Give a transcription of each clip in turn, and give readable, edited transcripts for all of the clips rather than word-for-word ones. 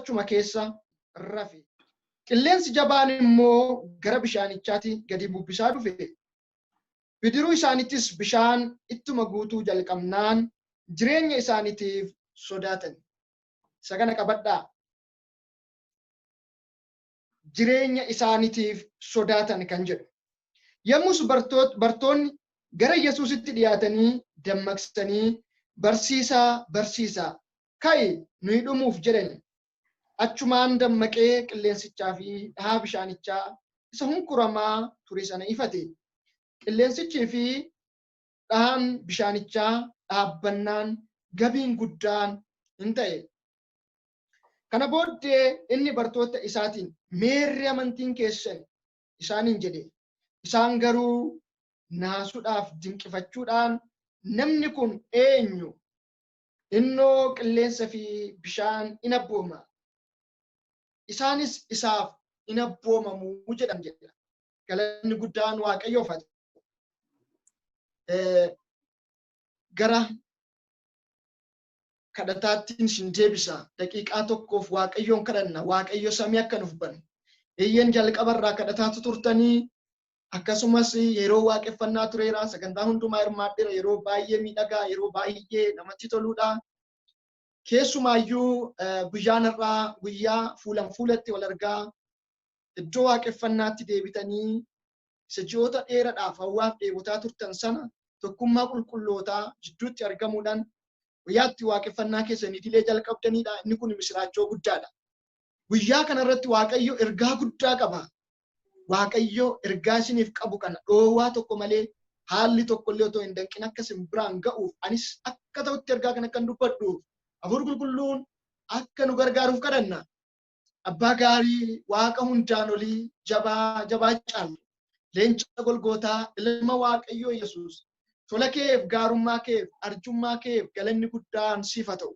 achuma keessa rafe. Qilleensi jabaan immoo gara bishaanichaatti gadi bubbisaa dhufe. Bidiruu isaaniittis bishaan ittuma guutuu jalqabnaan jireenya isaaniitiif sodaatan. Isa kana qabadhaa. Jireenya isaaniitiif sodaatan kan jedhu. Yommus bartoonni gara Yesuusitti dhiyaatanii dammaqsanii barsiisaa barsiisaa ka'i nuyi dhumuuf jedhan. Achumaan dammaqee qilleensichaa fi dhahaa bishaanichaa isa hunkuramaa ture sana ifate. Qilleensichii fi dhahaan bishaanichaa dhaabbannaan gabiin guddaan hin ta'e. Kana booddee inni bartoota isaatiin meerri amantiin keessan isaaniin jedhe. Isaan garuu naasuudhaaf dinqifachuudhaan namni kun eenyu? Innoo qilleensa fi bishaan in abbooma. Isaanis isaaf in abboomamuu jedhan jedha. Galanni guddaan Waaqayyoof haa ta'u. Gara kadhataattiin isin deebisa. Daqiiqaa tokkoof Waaqayyoon kadhanna. Waaqayyo samii akka nuuf banu. Eeyyeen jalqabarraa kadhataatu turtanii akkasumas yeroo waaqeffannaa tureera. Sagantaa hundumaa hirmaadheera. Yeroo baay'ee miidhagaa, yeroo baay'ee namatti toludha. Keessumaayyuu guyyaan har'aa guyyaa fuulan fuulatti wal argaa iddoo waaqeffannaatti deebitanii isa ji'oota dheeraadhaaf hawwaaf dheebotaa turtan sana tokkummaa qulqullootaa jidduutti argamuudhaan guyyaatti waaqeffannaa keessan idilee jalqabdanidha. Inni kun misiraachoo guddaadha. Guyyaa kanarratti Waaqayyo ergaa guddaa qaba. Waaqayyo ergaa isiniif qabu kana dhoowwaa tokko malee haalli tokkollee otoo hin danqin akka isin biraan ga'uuf anis akka ta'utti ergaa kana akkan dubbadhuuf Hafuurri Qulqulluun akka nu gargaaruuf kadhanna. Abbaa gaarii Waaqa hundaan olii jabaa jabaa caalu leenca Golgootaa ilma Waaqayyoo Yesuus tola keef gaarummaa keef arjummaa keef galanni guddaan siif haa ta'u.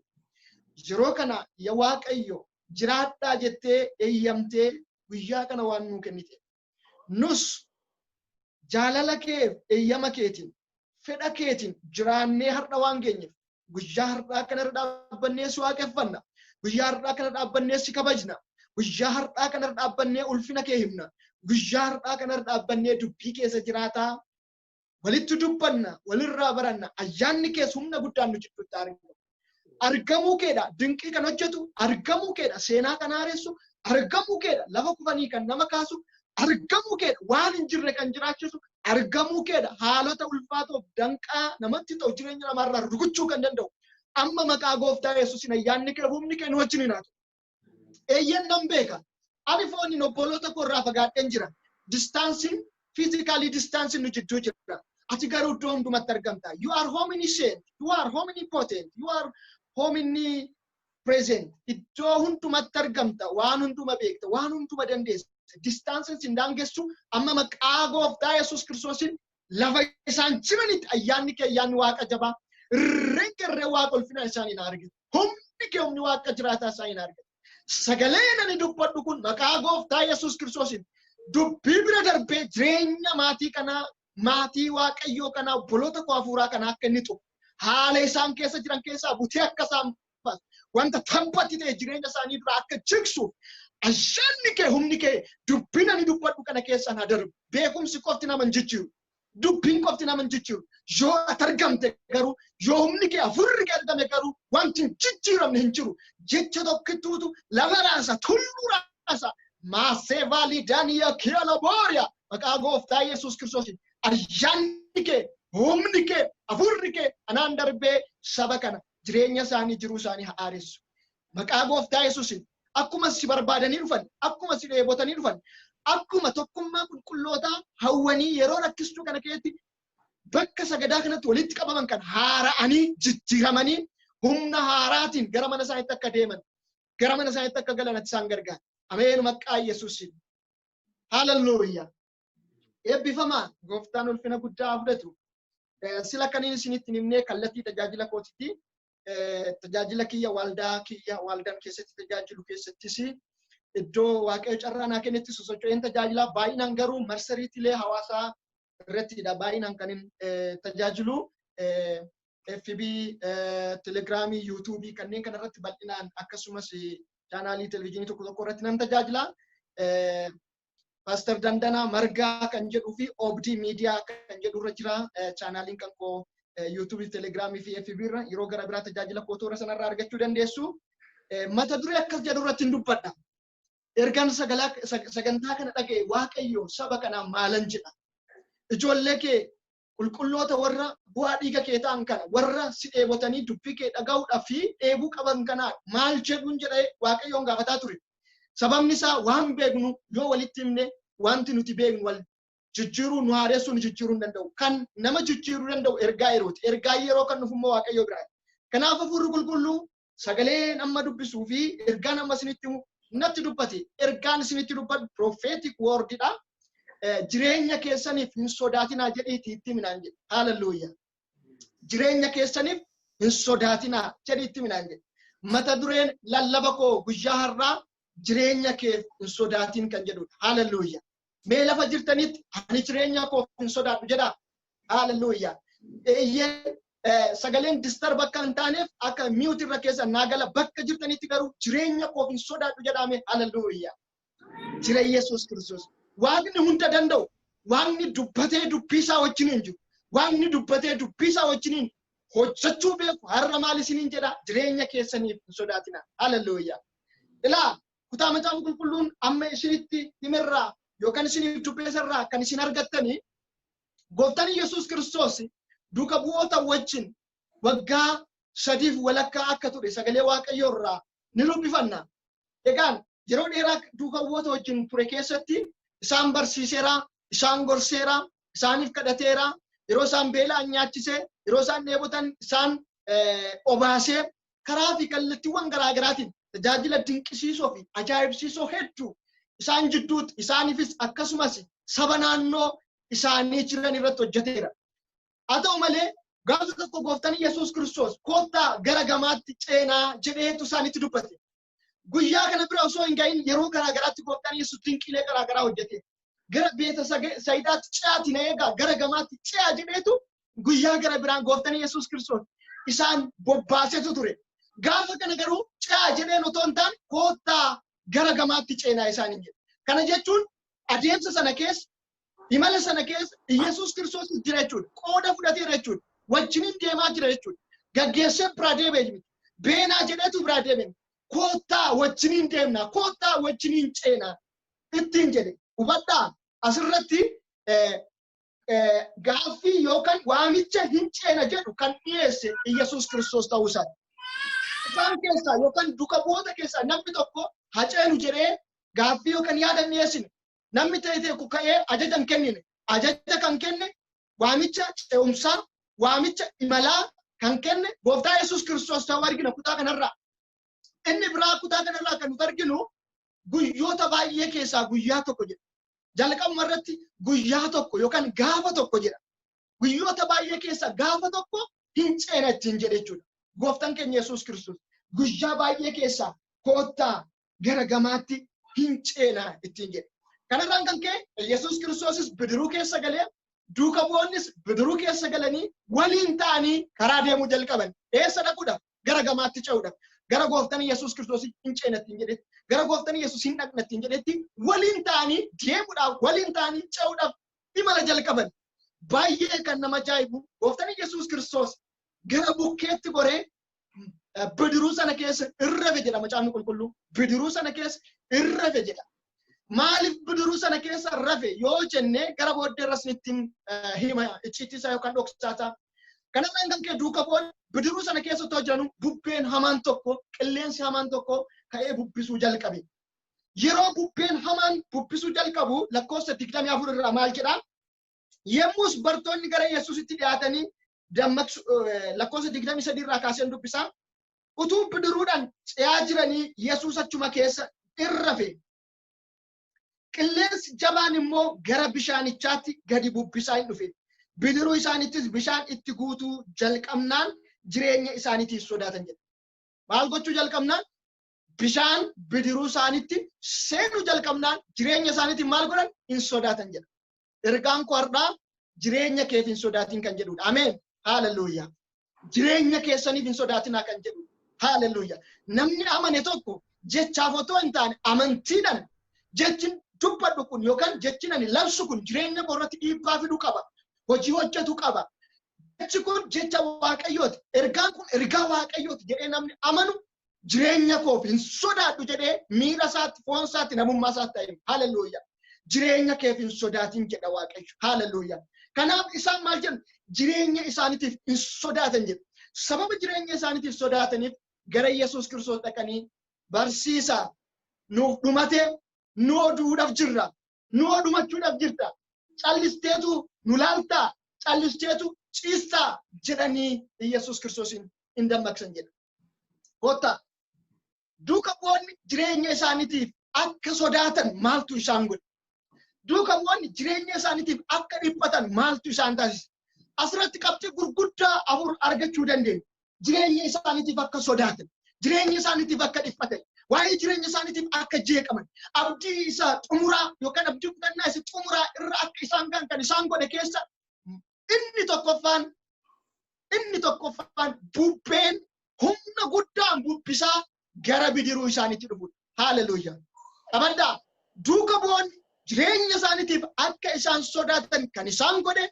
Yeroo kana yaa Waaqayyo jiraadhaa jettee eeyyamtee guyyaa kana waan nuu kennite. Nus jaalala keef eeyyama keetiin fedha keetiin jiraannee har'a waan geenyeef guyyaa har'aa kanarra dhaabbannee si waaqeffanna. Guyyaa har'aa kana dhaabbannee si kabajna. Guyyaa har'aa kanarra dhaabbannee ulfina kee himna. Guyyaa har'aa kanarra dhaabbannee dubbii keessa jiraataa walitti dubbanna, walirraa baranna. Ayyaanni kees humna guddaan nu jidduutti argamu. Argamuu keedha dinqii kan hojjetu, argamuu keedha seenaa kan haaressu, argamuu keedha lafa kufanii kan nama kaasu, argamuu keedha waan hin jirre kan jiraachisu, argamuu keedha haalota ulfaatoof danqaa namatti ta'u jireenya namaarraa rukuchuu kan danda'u. Amma maqaa gooftaa Yesuusiin ayyaanni kee humni kee nu wajjin hin haa ta'u. Eeyyeen nan beeka. Ani fooniin obboloota koo irraa fagaadheen jira. Distaansiin physically distaansiin nu jidduu jira. Ati garuu iddoo hundumatti argamta. You are omniscient. You are omnipotent. You are omnipresent. Iddoo hundumatti argamta. Waan hunduma beekta. Waan hunduma dandeessa. Distaansiin sin daangessu amma maqaa gooftaa Yesuus Kiristoosiin lafa isaan jiranitti ayyaanni kee ayyaanni Waaqa jabaa irreen kerree Waaqa ulfina isaanii hin argatu. Humni kee humni Waaqa jiraataa isaanii hin argatu. Sagaleen ani dubbadhu kun maqaa gooftaa Yesuus Kiristoosiin dubbii bira darbee jireenya maatii kanaa, maatii Waaqayyoo kanaa, obboloota koo hafuuraa kanaa akka inni tuqu, haala isaan keessa jiran keessaa butee akka isaan baasu, wanta taphatti ta'e jireenya isaanii dura akka jigsuuf ayyaanni kee humni kee dubbiin ani dubbadhu kana keessaan haa darbu. Beekumsi qofti nama hin jijjiiru. Dubbiin qofti nama hin jijjiiru. Yoo ati argamte garuu, yoo humni kee hafuurri kee argame garuu wanti hin jijjiiramne hin jiru. Jecha tokkittuutu lafa raasa, tulluu raasa. Maasee vaalii daaniyaa kiyaala booriyaa maqaa gooftaa Yesuus Kiristoosiin ayyaanni kee humni kee hafuurri kee anaan darbee saba kana jireenya isaanii jiruu isaanii haa haaressu. Maqaa gooftaa Yesuusiin akkuma si barbaadanii dhufan, akkuma si dheebotanii dhufan, akkuma tokkummaa qulqullootaa hawwanii yeroo rakkistuu kana keessatti bakka sagadaa kanatti walitti qabaman kan haara'anii jijjiiramanii humna haaraatiin gara mana isaaniitti akka deeman, gara mana isaaniitti akka galan ati isaan gargaara. Ameen maqaa Yesuusiin. Haalelluuyaa. Eebbifamaa gooftaan ulfina guddaa fudhatu. Sila kaniin isinitti himnee kallattii tajaajila kootitti tajaajila kiyya waldaa kiyya waldaan keessatti tajaajilu keessattis iddoo Waaqayyo carraa naa kennetti sosocho'een tajaajila baay'inaan garuu marsariitiilee hawaasaa irrattidha baay'inaan kan tajaajilu. FB, Telegiraamii, Yuutuubii kanneen kanarratti bal'inaan akkasumas Chaanaalii televizyiinii tokko tokko irratti nan tajaajila. Paaster Dandanaa Margaa kan jedhuu fi Oobdii Miidiyaa kan jedhu irra jira. Chaanaaliin kan koo YouTube, Telegiraamii fi FB irra yeroo gara biraa tajaajila koo toora sanarraa argachuu dandeessu. Mata duree akkas jedhu irratti hin dubbadha. Ergaan sagantaa kana dhaga'e Waaqayyo saba kanaa maalan jedha. Ijoollee kee qulqulloota warra bu'aa dhiiga kee ta'an kana warra si dheebotanii dubbii kee dhaga'uudhaaf fi dheebuu qaban kana maal jedhuun jedhee Waaqayyoon gaafataa ture. Sababni isaa waan beeknu yoo walitti himne wanti nuti beeknu wal jijjiiruu nu haaressuu nu jijjiiruu hin danda'u. Kan nama jijjiiruu danda'u ergaa yerooti. Ergaa yeroo kan dhufu immoo Waaqayyo biraati. Kanaaf hafuurri qulqulluu sagalee nama dubbisuu fi ergaa nama isinitti himu natti dubbate. Ergaan isinitti dubbatu prophetic wordidha. Jireenya keessaniif hin sodaatinaa jedhiitii itti himinaan jedhe. Haaleluyyaa. Jireenya keessaniif hin sodaatinaa jedhii itti himinaan jedhe. Mata dureen lallaba koo guyyaa har'aa jireenya keef hin sodaatin kan jedhudha. Haaleluyyaa. Mee lafa jirtanitti ani jireenya koof hin sodaadhu jedhaa. Haaleluyyaa. Eeyyee sagaleen disturb akka hin taaneef akka mute irra keessa naa gala bakka jirtanitti garuu jireenya koof hin sodaadhu jedhame. Haaleluyyaa. Jireenya Yesuus Kiristoos. Waaqni hunda danda'u, Waaqni dubbatee dubbii isaa wajjiniin jiru, Waaqni dubbatee dubbii isaa wajjiniin hojjechuu beeku har'a maal isiniin jedha jireenya keessaniif hin sodaatina. Haaleluyyaa. Ilaa kutaa macaafa qulqulluun amma isinitti himirraa yookaan isiniif dubbeessarraa kan isin argattanii gooftaan Yesuus Kiristoos duuka bu'oota wajjin waggaa 3.5 akka ture sagalee Waaqayyoo irraa ni dubbifanna. Egaan yeroo dheeraa duuka bu'oota wajjin ture keessatti isaan barsiiseera, isaan gorseera, isaaniif kadhateera, yeroo isaan beela'an nyaachisee, yeroo isaan dheebotan isaan obaasee karaa fi kallattiiwwan garaa garaatiin tajaajila dinqisiisoo fi ajaa'ibsiisoo hedduu isaan jidduutti isaaniifis akkasumas saba naannoo isaanii jiran irratti hojjeteera. Haa ta'u malee gaafa tokko gooftaan Yesuus Kiristoos koottaa gara gamaatti ceenaa jedheetu isaanitti dubbate. Guyyaa kana bira osoo hin gahin yeroo garaa garaatti gooftaan Yesuus dinqiilee garaa garaa hojjete. Gara beeta Sayidaatti ce'aati na eegaa gara gamaatti ce'aa jedheetu guyyaa gara biraan gooftaan Yesuus Kiristoos isaan bobbaasetu ture. Gaafa kana garuu ce'aa jedheen otoo hin taane koottaa gara gamaatti ceenaa isaaniin jedhe. Kana jechuun adeemsa sana keessa imala sana keessa Yesuus Kiristoos jira jechuudha. Qooda fudhateera jechuudha. Wajjiniin deemaa jira jechuudha. Gaggeessee biraa deebi'e miti. Beenaa jedheetu biraa deebi'e. Koottaa wajjiniin deemnaa, koottaa wajjiniin ceenaa ittiin jedhe. Hubadhaa asirratti gaaffii yookaan waamicha hin ceena jedhu kan dhiyeesse Yesuus Kiristoos ta'uu isaati. Isaan keessaa yookaan duuka bu'oota keessaa namni tokko haa ceenu jedhee gaaffii yookaan yaada hin dhiyeessine. Namni ta'e tokko ka'ee ajaja hin kennine. Ajaja kan kenne waamicha ce'umsaa, waamicha imalaa kan kenne gooftaa Yesuus Kiristoos ta'uu argina kutaa kanarraa. Inni biraa kutaa kanarraa kan nuti arginu guyyoota baay'ee keessaa guyyaa tokko jedha. Jalqabuma irratti guyyaa tokko yookaan gaafa tokko jedha. Guyyoota baay'ee keessaa gaafa tokko hin ceena ittiin jedhe jechuudha. Gooftaan keenya Yesuus Kiristoos guyyaa baay'ee keessaa koottaa gara gamaatti hin ceena ittiin jedhe. Kanarraan kan ka'e Yesuus Kiristoosis bidiruu keessa galee duuka bu'oonnis bidiruu keessa galanii waliin ta'anii karaa deemuu jalqaban. Eessa dhaquudhaaf? Gara gamaatti ce'uudhaaf. Gara gooftaan Yesuus Kiristoos hin ceena ittiin jedhetti, gara gooftaan Yesuus hin dhaqna ittiin jedhetti waliin ta'anii deemuudhaaf, waliin ta'anii ce'uudhaaf imala jalqaban. Baay'ee kan nama ajaa'ibu gooftaan Yesuus Kiristoos gara bukkeetti goree bidiruu sana keessa irrafe jedha macaafni qulqulluu. Bidiruu sana keessa irrafe jedha. Maaliif bidiruu sana keessa rafe yoo jenne gara booddee irras ittiin hima icciitii isaa yookaan dhoksaa isaa. Kanarraan kan ka'e duuka bu'oon bidiruu sana keessa otoo jiranu bubbeen hamaan tokko, qilleensi hamaan tokko ka'ee bubbisuu jalqabe. Yeroo bubbeen hamaan bubbisuu jalqabu lakkoofsa 24 irraa maal jedhaa? Yemmus bartoonni gara Yesuusitti dhiyaatanii dammaqsu lakkoofsa 23 irraa kaaseen dubbisaa. Utuu bidiruudhaan ce'aa jiranii Yesuus achuma keessa irrafe. Qilleensi jabaan immoo gara bishaanichaatti gadi bubbisaa hin dhufe. Bidiruu isaaniittis bishaan itti guutuu jalqabnaan jireenya isaaniitiif sodaatan jedha. Maal gochuu jalqabnaan? Bishaan bidiruu isaaniitti seenuu jalqabnaan jireenya isaaniitiin maal godhan? Hin sodaatan jedha. Ergaan koo har'aa jireenya keef hin sodaatin kan jedhudha. Ameen. Haaleluyyaa. Jireenya keessaniif hin sodaatinaa kan jedhudha. Haaleluyyaa. Namni amane tokko Jechaaf otoo hin taane amantiidhaan jechi dubbadhu kun yookaan jechi ani labsu kun jireenya koo irratti dhiibbaa fiduu qaba. Hojii hojjetu qaba. Jechi kun jecha Waaqayyooti. Ergaan kun ergaa Waaqayyooti jedhee namni amanu jireenya koof hin sodaadhu jedhee miira isaatti, foon isaatti, namummaa isaatti ta'e. Haleluuyaa. Jireenya keef hin sodaatin jedha Waaqayyo. Haleluuyaa. Kanaaf isaan maal jedhu? Jireenya isaaniitiif hin sodaatan jedhu. Sababa jireenya isaaniitiif sodaataniif gara Yesuus Kiristoos dhaqanii barsiisaa nuuf dhumatee nu oduudhaaf jirra. Nu odumachuudhaaf jirta. Callisteetu nu laaltaa, callisteetu ciistaa jedhanii Yesuus Kiristoosiin hin dammaqsan jedha. Kottaa duuka bu'oonni jireenya isaaniitiif akka sodaatan maaltu isaan godhe? Duuka bu'oonni jireenya isaaniitiif akka dhiphatan maaltu isaan taasise? Asirratti qabxii gurguddaa afur argachuu dandeenya. Jireenya isaaniitiif akka sodaatan, jireenya isaaniitiif akka dhiphatan, waa'ee jireenya isaaniitiif akka jeeqaman, abdii isa xumuraa yookaan abdii kutannaa isa xumuraa irra akka isaan ga'an kan isaan godhe keessa inni tokkoffaan bubbeen humna guddaan bubbisaa gara bidiruu isaaniitti dhufudha. Haleluuyaa. Qabaddaa, duuka bu'oonni jireenya isaaniitiif akka isaan sodaatan kan isaan godhe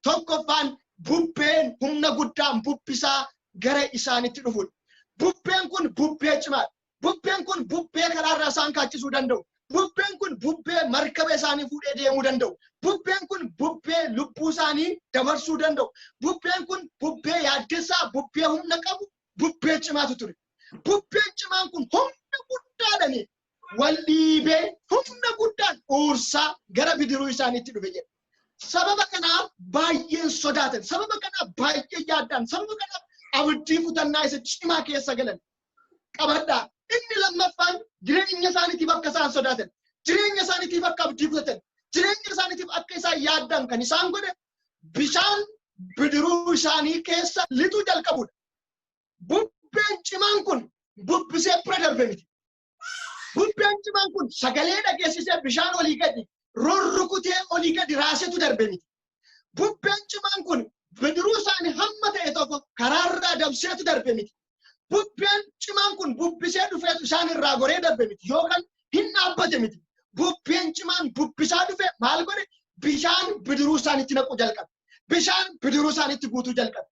tokkoffaan bubbeen humna guddaan bubbisaa gara isaaniitti dhufudha. Bubbeen kun bubbee cimaadha. Bubbeen kun bubbee karaarraa isaan kaachisuu danda'u. Bubbeen kun bubbee markaba isaanii fuudhee deemuu danda'u. Bubbeen kun bubbee lubbuu isaanii dabarsuu danda'u. Bubbeen kun bubbee yaaddessaa, bubbee humna qabu, bubbee cimaatu ture. Bubbeen cimaan kun humna guddaadhaan wal dhiibee humna guddaan uursaa gara bidiruu isaaniitti dhufe jedha. Sababa kanaaf baay'een sodaatan. Sababa kanaaf baay'ee yaaddan. Sababa kanaaf abdii kutannaa isa cimaa keessa galan. Qabadhaa. Inni lammaffaan jireenya isaaniitiif akka isaan sodaatan, jireenya isaaniitiif akka abdii kutatan, jireenya isaaniitiif akka isaan yaaddan kan isaan godhe bishaan bidiruu isaanii keessa lixuu jalqabudha. Bubbeen cimaan kun bubbisee bira darbe miti. Bubbeen cimaan kun sagalee dhageessisee bishaan olii gadi rurrukutee olii gadi raasetu darbe miti. Bubbeen cimaan kun bidiruu isaanii hamma ta'e tokko karaarraa dabseetu darbe miti. Bubbeen cimaan kun bubbisee dhufeetu isaan irraa goree darbe miti yookaan hin dhaabbate miti. Bubbeen cimaan bubbisaa dhufe maal godhe? Bishaan bidiruu isaaniitti naquu jalqabe. Bishaan bidiruu isaaniitti guutuu jalqabe.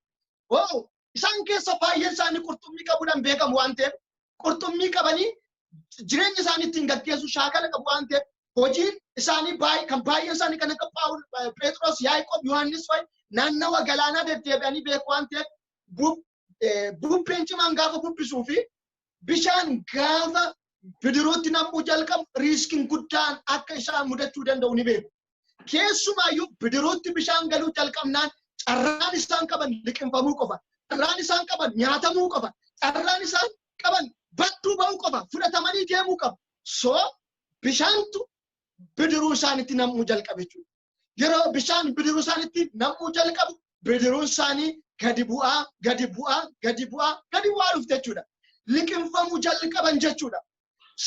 Oo, isaan keessa baay'een isaanii qurxummii qabuudhaan beekamu waan ta'eef, qurxummii qabanii jireenya isaanii ittiin gaggeessu shaakala qabu waan ta'eef, hojiin isaanii kan baay'een isaanii kan akka Phaawul, Phexros, Yaaqoob, Yohaannis fa'i naannawa galaanaa deddeebi'anii beeku waan ta'eef, bubbeen cimaan gaafa bubbisuu fi bishaan gaafa bidiruutti nam'uu jalqabu riskiin guddaan akka isaan mudachuu danda'u ni beeku. Keessumaayyuu bidiruutti bishaan galuu jalqabnaan carraan isaan qaban liqimfamuu qofa. Carraan isaan qaban nyaatamuu qofa. Carraan isaan qaban badduu ba'uu qofa. Fudhatamanii deemuu qaba. So bishaantu bidiruu isaanitti nam'uu jalqabe jechuudha. Yeroo bishaan bidiruu isaanitti nam'uu jalqabu bidiruun isaanii gadi bu'aa, gadi bu'aa, gadi bu'aa, gadi bu'aa dhufte jechuudha. Liqimfamuu jalqaban jechuudha.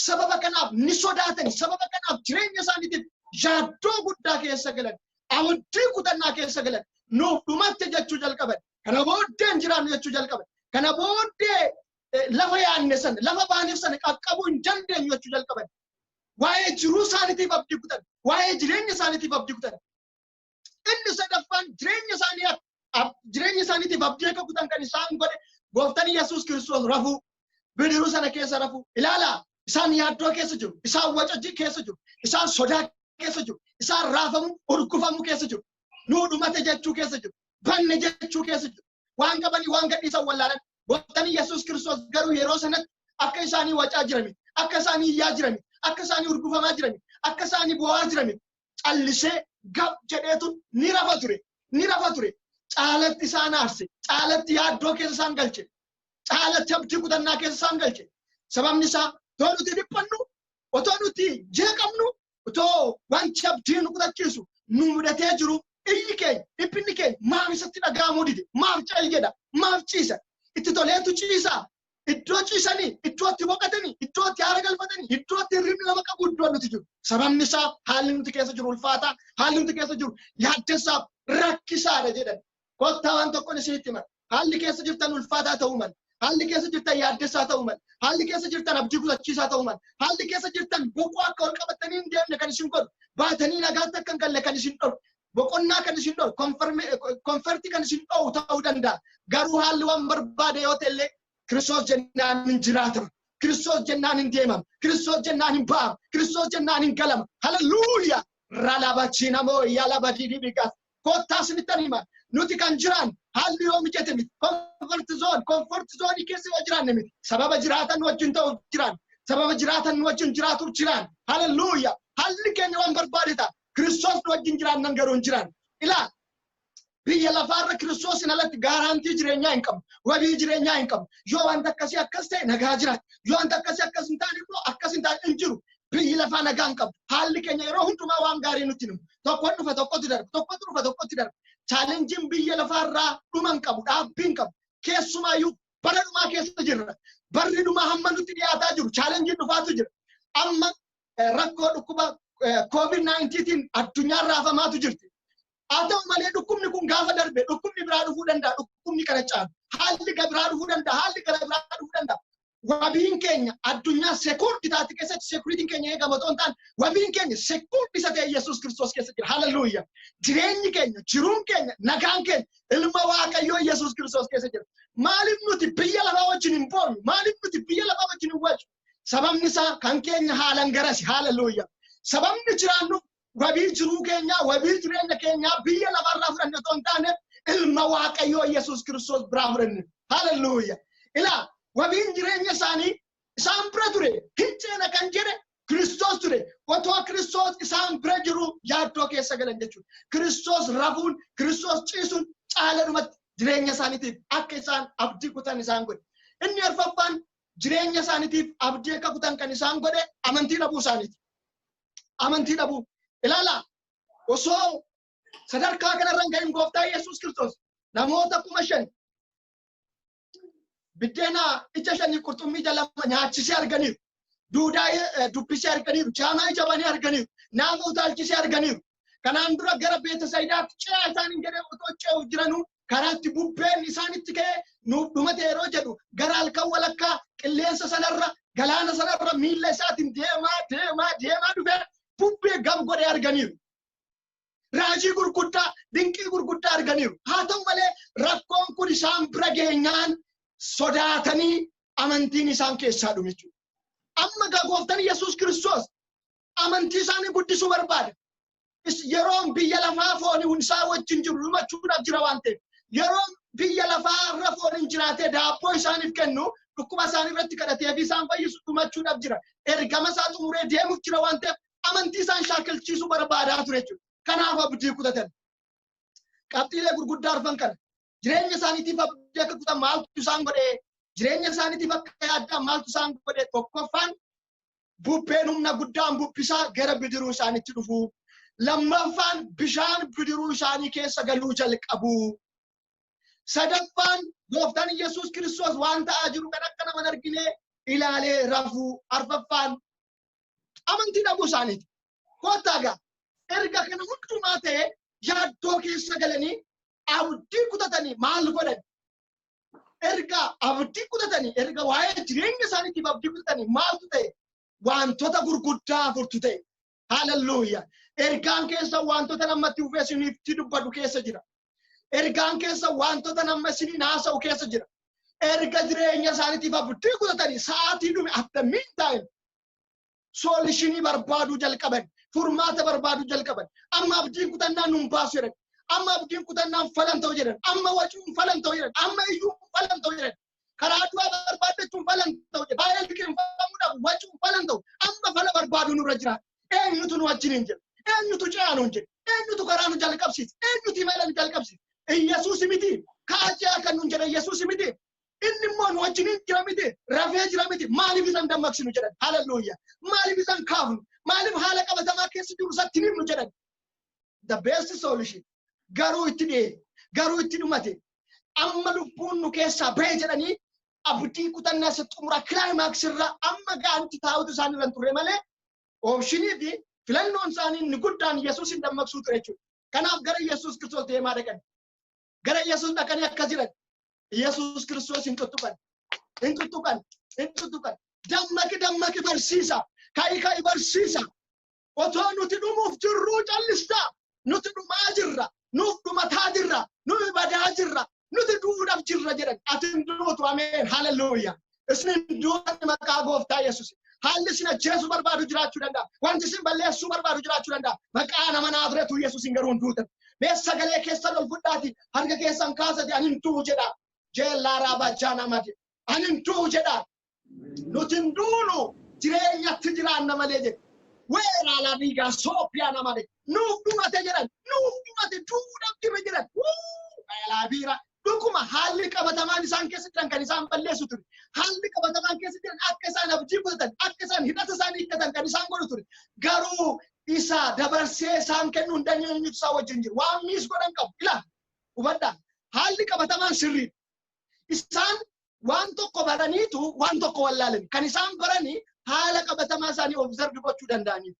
Sababa kanaaf ni sodaatan. Sababa kanaaf jireenya isaaniitiif yaaddoo guddaa keessa galan. Abdii kutannaa keessa galan. Nuuf dhumatte jechuu jalqaban. Kana booddee hin jiraannu jechuu jalqaban. Kana booddee lafa yaanne sana, lafa baaneef sana qaqqabuu hin dandeenyu jechuu jalqaban. Waa'ee jiruu isaaniitiif abdii kutan. Waa'ee jireenya isaaniitiif abdii kutan. Inni sadaffaan jireenya isaaniitiif abdii akka kutan kan isaan godhe Gooftaan Yesuus Kiristoos rafuu, bidiruu sana keessa rafuu. Ilaalaa, isaan yaaddoo keessa jiru, isaan wacajii keessa jiru, isaan sodaa keessa jiru, isaan raafamuu, urgufamuu keessa jiru, nuu dhumate jechuu keessa jiru, banne jechuu keessa jiru. Waan qabanii waan gadhiisan wallaalan. Gooftaan Yesuus Kiristoos garuu yeroo sanatti akka isaanii wacaa jirani, akka isaanii iyyaa jirani, akka isaanii urgufamaa jirani, akka isaanii bo'aa jirani callisee gab jedheetu ni rafa ture, ni rafa ture. Caalatti isaan aarse, caalatti yaaddoo keessa isaan galche, caalatti abdii kutannaa keessa isaan galche. Sababni isaa otoo nuti dhiphannu, otoo nuti jeeqamnu, otoo wanti abdii nu kutachiisu nu mudatee jiru, iyyi keenya, dhiphinni keenya maaf isatti dhaga'amuu dide? Maaf cal jedha? Maaf ciisa? Itti toleetu ciisaa? Iddoo ciisanii, iddoo itti boqotanii, iddoo itti haara galfatanii, iddoo itti hirribni nama qabu iddoo nuti jiru. Sababni isaa haalli nuti keessa jiru ulfaataa, haalli nuti keessa jiru yaaddessaaf rakkisaadha jedhan. Kottaa, waan tokkoon isinitti hima. Haalli keessa jirtan ulfaataa ta'uu mala. Haalli keessa jirtan yaaddessaa ta'uu mala. Haalli keessa jirtan abdii kutachiisaa ta'uu mala. Haalli keessa jirtan boqoo akka ol qabatanii hin deemne kan isin godhu. Baatanii nagaatti akka hin galle kan isin dhorku. Boqonnaa kan isin dhorku. Comfort kan isin dhoowwu ta'uu danda'a. Garuu haalli waan barbaade yoo ta'e illee, Kiristoos jennaan hin jiraatama. Kiristoos jennaan hin deemama. Kiristoos jennaan hin ba'ama. Kiristoos jennaan hin galama. Haleluuyaa! Ralabachinamoo yalabadidibigas. Kottaa isinittan hima. Nuti kan jiraan haalli yoo mijate miti. Comfort zone, comfort zone keessa yoo jiraanne miti. Sababa jiraatan nu wajjin ta'uuf jiraan. Sababa jiraatan nu wajjin jiraatuuf jiraan. Haleluuyaa! Haalli keenya waan barbaade ta'a. Kiristoos nu wajjin jiraannan garuu hin jiraan. Ilaa, biyya lafaarra Kiristoosin alatti guarantee jireenyaa hin qabu. Wabii jireenyaa hin qabu. Yoo wanta akkasii akkas ta'e nagaa jiraata. Yoo wanta akkasii akkas hin taane immoo akkas hin taane hin jiru. Biyyi lafaa nagaa hin qabu. Haalli keenya yeroo hundumaa waan gaarii nutti himu. Tokkoon dhufa, tokkotu darba. Tokkotu dhufa, tokkotti darba. Challengeiin biyya lafaarraa dhuma hin qabu. Dhaabbii hin qabu. Keessumaayyuu bara dhumaa keessa jirra. Barri dhumaa hamma nutti dhiyaataa jiru. Challengeiin dhufaatu jira. Amma rakkoo dhukkuba COVID-19 addunyaan raafamaatu jirti. Haa ta'u malee, dhukkubni kun gaafa darbe dhukkubni biraa dhufuu danda'a. Dhukkubni kana caalu. Haalli biraa dhufuu danda'a. Haalli gara biraa dhufuu danda'a. Wabiin keenya addunyaa secured taate keessatti securityn keenya eegama otoo hin taane, wabiin keenya secured isa ta'e Yesuus Kiristoos keessa jira. Haleluuyaa. Jireenyi keenya, jiruun keenya, nagaan keenya ilma Waaqayyoo Yesuus Kiristoos keessa jira. Maaliif nuti biyya lafaa wajjin hin boonyu? Maaliif nuti biyya lafaa wajjin hin wacu? Sababni isaa kan keenya haalan garasi. Haleluuyaa. Sababni jiraannu wabii jiruu keenyaa, wabii jireenya keenyaa biyya lafarraa fudhanne otoo hin taane, ilma Waaqayyoo Yesuus Kiristoos biraa fudhanne. Haleluuyaa. Ilaa, wabiin jireenya isaanii isaan bira ture. Hin ceena kan jedhe Kiristoos ture. Otoo Kiristoos isaan bira jiru yaaddoo keessa galan jechuudha. Kiristoos rafuun, Kiristoos ciisuun caaladhumatti jireenya isaaniitiif akka isaan abdii kutan isaan godhe. Inni arfaffaan jireenya isaaniitiif abdii akka kutan kan isaan godhe amantii dhabuu isaaniiti. Amantii dhabuu. Ilaalaa, osoo sadarkaa kanarra hin gahin Gooftaa Yesuus Kiristoos namoota 5,000 biddeena ija shanii qurxummii ija lama nyaachisee arganiiru. Duudaa dubbisee arganiiru. Jaamaa ija banee arganiiru. Naafa utaalchisee arganiiru. Kanaan dura gara Beetasayidaatti ce'aa isaan hin jedhee, otoo ce'uuf jiranuu karaatti bubbeen isaanitti ka'ee nuuf dhumate yeroo jedhu, gara halkan walakkaa qilleensa sanarra, galaana sanarra miilla isaatiin deemaa deemaa deemaa dhufee bubbee gab godhee arganiiru. Raajii gurguddaa, dinqii gurguddaa arganiiru. Haa ta'u malee, rakkoon kun isaan bira geenyaan sodaatanii amantiin isaan keessaa dhume jechuudha. Amma gaa Gooftaan Yesuus Kiristoos amantii isaanii guddisuu barbaada. Yeroon biyya lafaa foonii isaa wajjin jiru dhumachuudhaaf jira waan ta'eef, yeroon biyya lafaa irra fooniin jiraatee daabboo isaaniif kennu, dhukkuba isaanii irratti kadhatee fi isaan fayyisu dhumachuudhaaf jira. Ergama isaa xumuree deemuuf jira waan ta'eef, amantii isaan shaakalchiisuu barbaadaa ture jechuudha. Kanaaf abdii kutatan. Qabxiilee gurguddaa arfan kana. Jireenya isaaniitiif abdii akka kutan maaltu isaan godhe? Jireenya isaaniitiif akka yaaddan maaltu isaan godhe? Tokkoffaan, bubbeen humna guddaan bubbisaa gara bidiruu isaaniitti dhufu. Lammaffaan, bishaan bidiruu isaanii keessa galuu jalqabu. Sadaffaan, Gooftaan Yesuus Kiristoos waan ta'aa jiru kan akka nama hin argine ilaalee rafuu. Arfaffaan, amantii dhabuu isaaniiti. Kottaa gaa, erga kana hundumaa ta'e yaaddoo keessa galanii abdii kutatanii maal godhan? Erga abdii kutatanii, erga waa'ee jireenya isaaniitiif abdii kutatanii maaltu ta'e? Wantoota gurguddaa afurtu ta'e. Haalelluuyaa. Ergaan keessa wantoota namatti dhufee isinitti dubbatu keessa jira. Ergaan keessa wantoota nama isiniin haasa'u keessa jira. Erga jireenya isaaniitiif abdii kutatanii sa'aatii dhume, at the meantime solution barbaaduu jalqaban. Furmaata barbaaduu jalqaban. Amma abdiin kutannaan nun baasu jedhan. Amma abdiin kutannaan falan ta'u jedhan. Amma wacuun falan ta'u jedhan. Amma iyyuu falan ta'u jedhan. Karaa du'aa barbaaddachuun falan ta'u jedhan. Baay'ee liqeeffamuudhaaf wacuun falan ta'u. Amma fala barbaaduu nurra jira. Eenyutu nu wajjin hin jedhu? Eenyutu ce'aa nuun jedhu? Eenyutu karaa nu jalqabsiise? Eenyutu imala nu jalqabsiise? Iyyasuus miti. Kaajaa kan nuun jedhe Iyyasuus miti. Inni immoo nu wajjin jira miti. Rafee jira miti. Maaliif isaan dammaqsinu jedhan? Haleluuyaa. Maaliif isaan kaafnu? Maaliif haala qabatamaa keessa jiru isatti himnu jedhan? The best solution. Garuu itti dhi'ee. Garuu itti dhumate. Amma lubbuun nu keessaa bahe jedhanii abdii kutannaa isa xumura climax irra amma gaanti taa'utu isaan irra hin turre malee, optionii fi filannoon isaanii inni guddaan Yesuus hin dammaqsuu ture jechuudha. Kanaaf gara Yesuus Kiristoos deemaa dhaqan. Gara Yesuus dhaqanii akkas jedhan. Yesuus Kiristoos hin tuttuqan. Hin tuttuqan, hin tuttuqan. Dammaqi, dammaqi barsiisa. Ka'i, ka'i barsiisa. Otoo nuti dhumuuf jirruu callistaa. Nuti dhumaa jirra. Nuuf dhumataa jirra. Nuyi badaa jirra. Nuti du'uudhaaf jirra jedhan. Ati hin duutu. Ameen. Hallelujah. Isin hin duutan maqaa gooftaa Yesuus. Haalli isin ajjeesuu barbaadu jiraachuu danda'a. Wanti isin balleessuu barbaadu jiraachuu danda'a. Maqaa nama Naazreetu Yesuusin garuu hin duutan. Mee sagalee keessan ol fudhaati. Harka keessan kaasati ani hin du'u jedha. Jeellaa raabachaa namati. Ani hin du'u jedha. Nuti hin duunu, jireenyatti jiraanna malee jedhe. Weeraa la riigaa soophiyaa namade. Nuuf dhumate jedhan. Nuuf dhumate, du'uudhaaf jirra jedhan. Weelaa biira. Dhuguma haalli qabatamaan isaan keessa jiran kan isaan balleessu ture. Haalli qabatamaan keessa jiran akka isaan abdii kutatan, akka isaan hidhata isaanii hiikkatan kan isaan godhu ture. Garuu isa dabarsee isaan kennuu hin dandeenye isaa wajjin jiru. Waan miss godhan qabu. Ilaa, hubadhaa. Haalli qabatamaan sirriidha. Isaan waan tokko baraniitu waan tokko wallaalan. Kan isaan baranii haala qabatamaa isaanii observe gochuu danda'aniiru.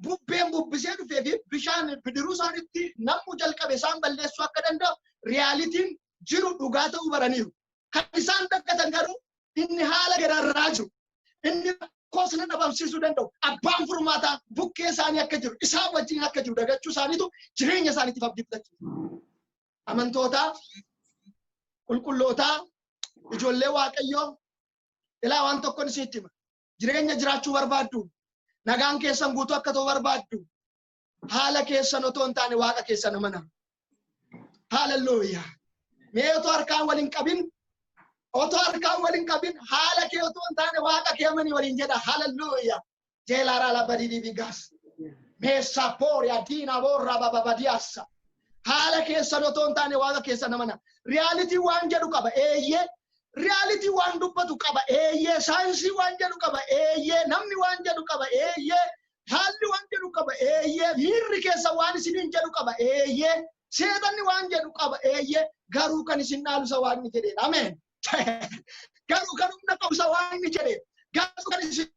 Bubbeen bubbisee dhufee fi bishaan bidiruu isaaniitti nammu jalqabe isaan balleessuu akka danda'u realityn jiru dhugaa ta'uu baraniiru. Kan isaan daggatan garuu inni haala gararraa jiru. Inni rakkoo sana dhabamsiisuu danda'u. Abbaan furmaataa bukkee isaanii akka jiru, isaan wajjin akka jiru dagachuu isaaniitu jireenya isaaniitiif abdii kutachiisa. Amantootaa, qulqullootaa, ijoollee Waaqayyoo, ilaa, waan tokkoon isinitti hima. Jireenya jiraachuu barbaaddu. Nagaan keessan guutuu akka ta'u barbaaddu. Haala keessan otoo hin taane Waaqa keessan amana. Haalelluuyaa. Mee otoo harkaan waliin qabin, otoo harkaan waliin qabin, haala kee otoo hin taane Waaqa kee amanii waliin jedha. Haalelluuyaa. Jeelaaraa labadii bigaas. Meessaa pooriyaa diinaa boorraa bababadiyaassa. Haala keessan otoo hin taane Waaqa keessan amana. Reality waan jedhu qaba. Eeyyee. Reality waan dubbatu qaba. Eeyyee. Saayinsii waan jedhu qaba. Eeyyee. Namni waan jedhu qaba. Eeyyee. Haalli waan jedhu qaba. Eeyyee. Miirri keessa waan isiniin jedhu qaba. Eeyyee. Seexanni waan jedhu qaba. Eeyyee. Garuu kan isin dhaalu isa Waaqni jedhedha. Ameen. Garuu kan humna qabu isa Waaqni jedhe. Garuu kan isin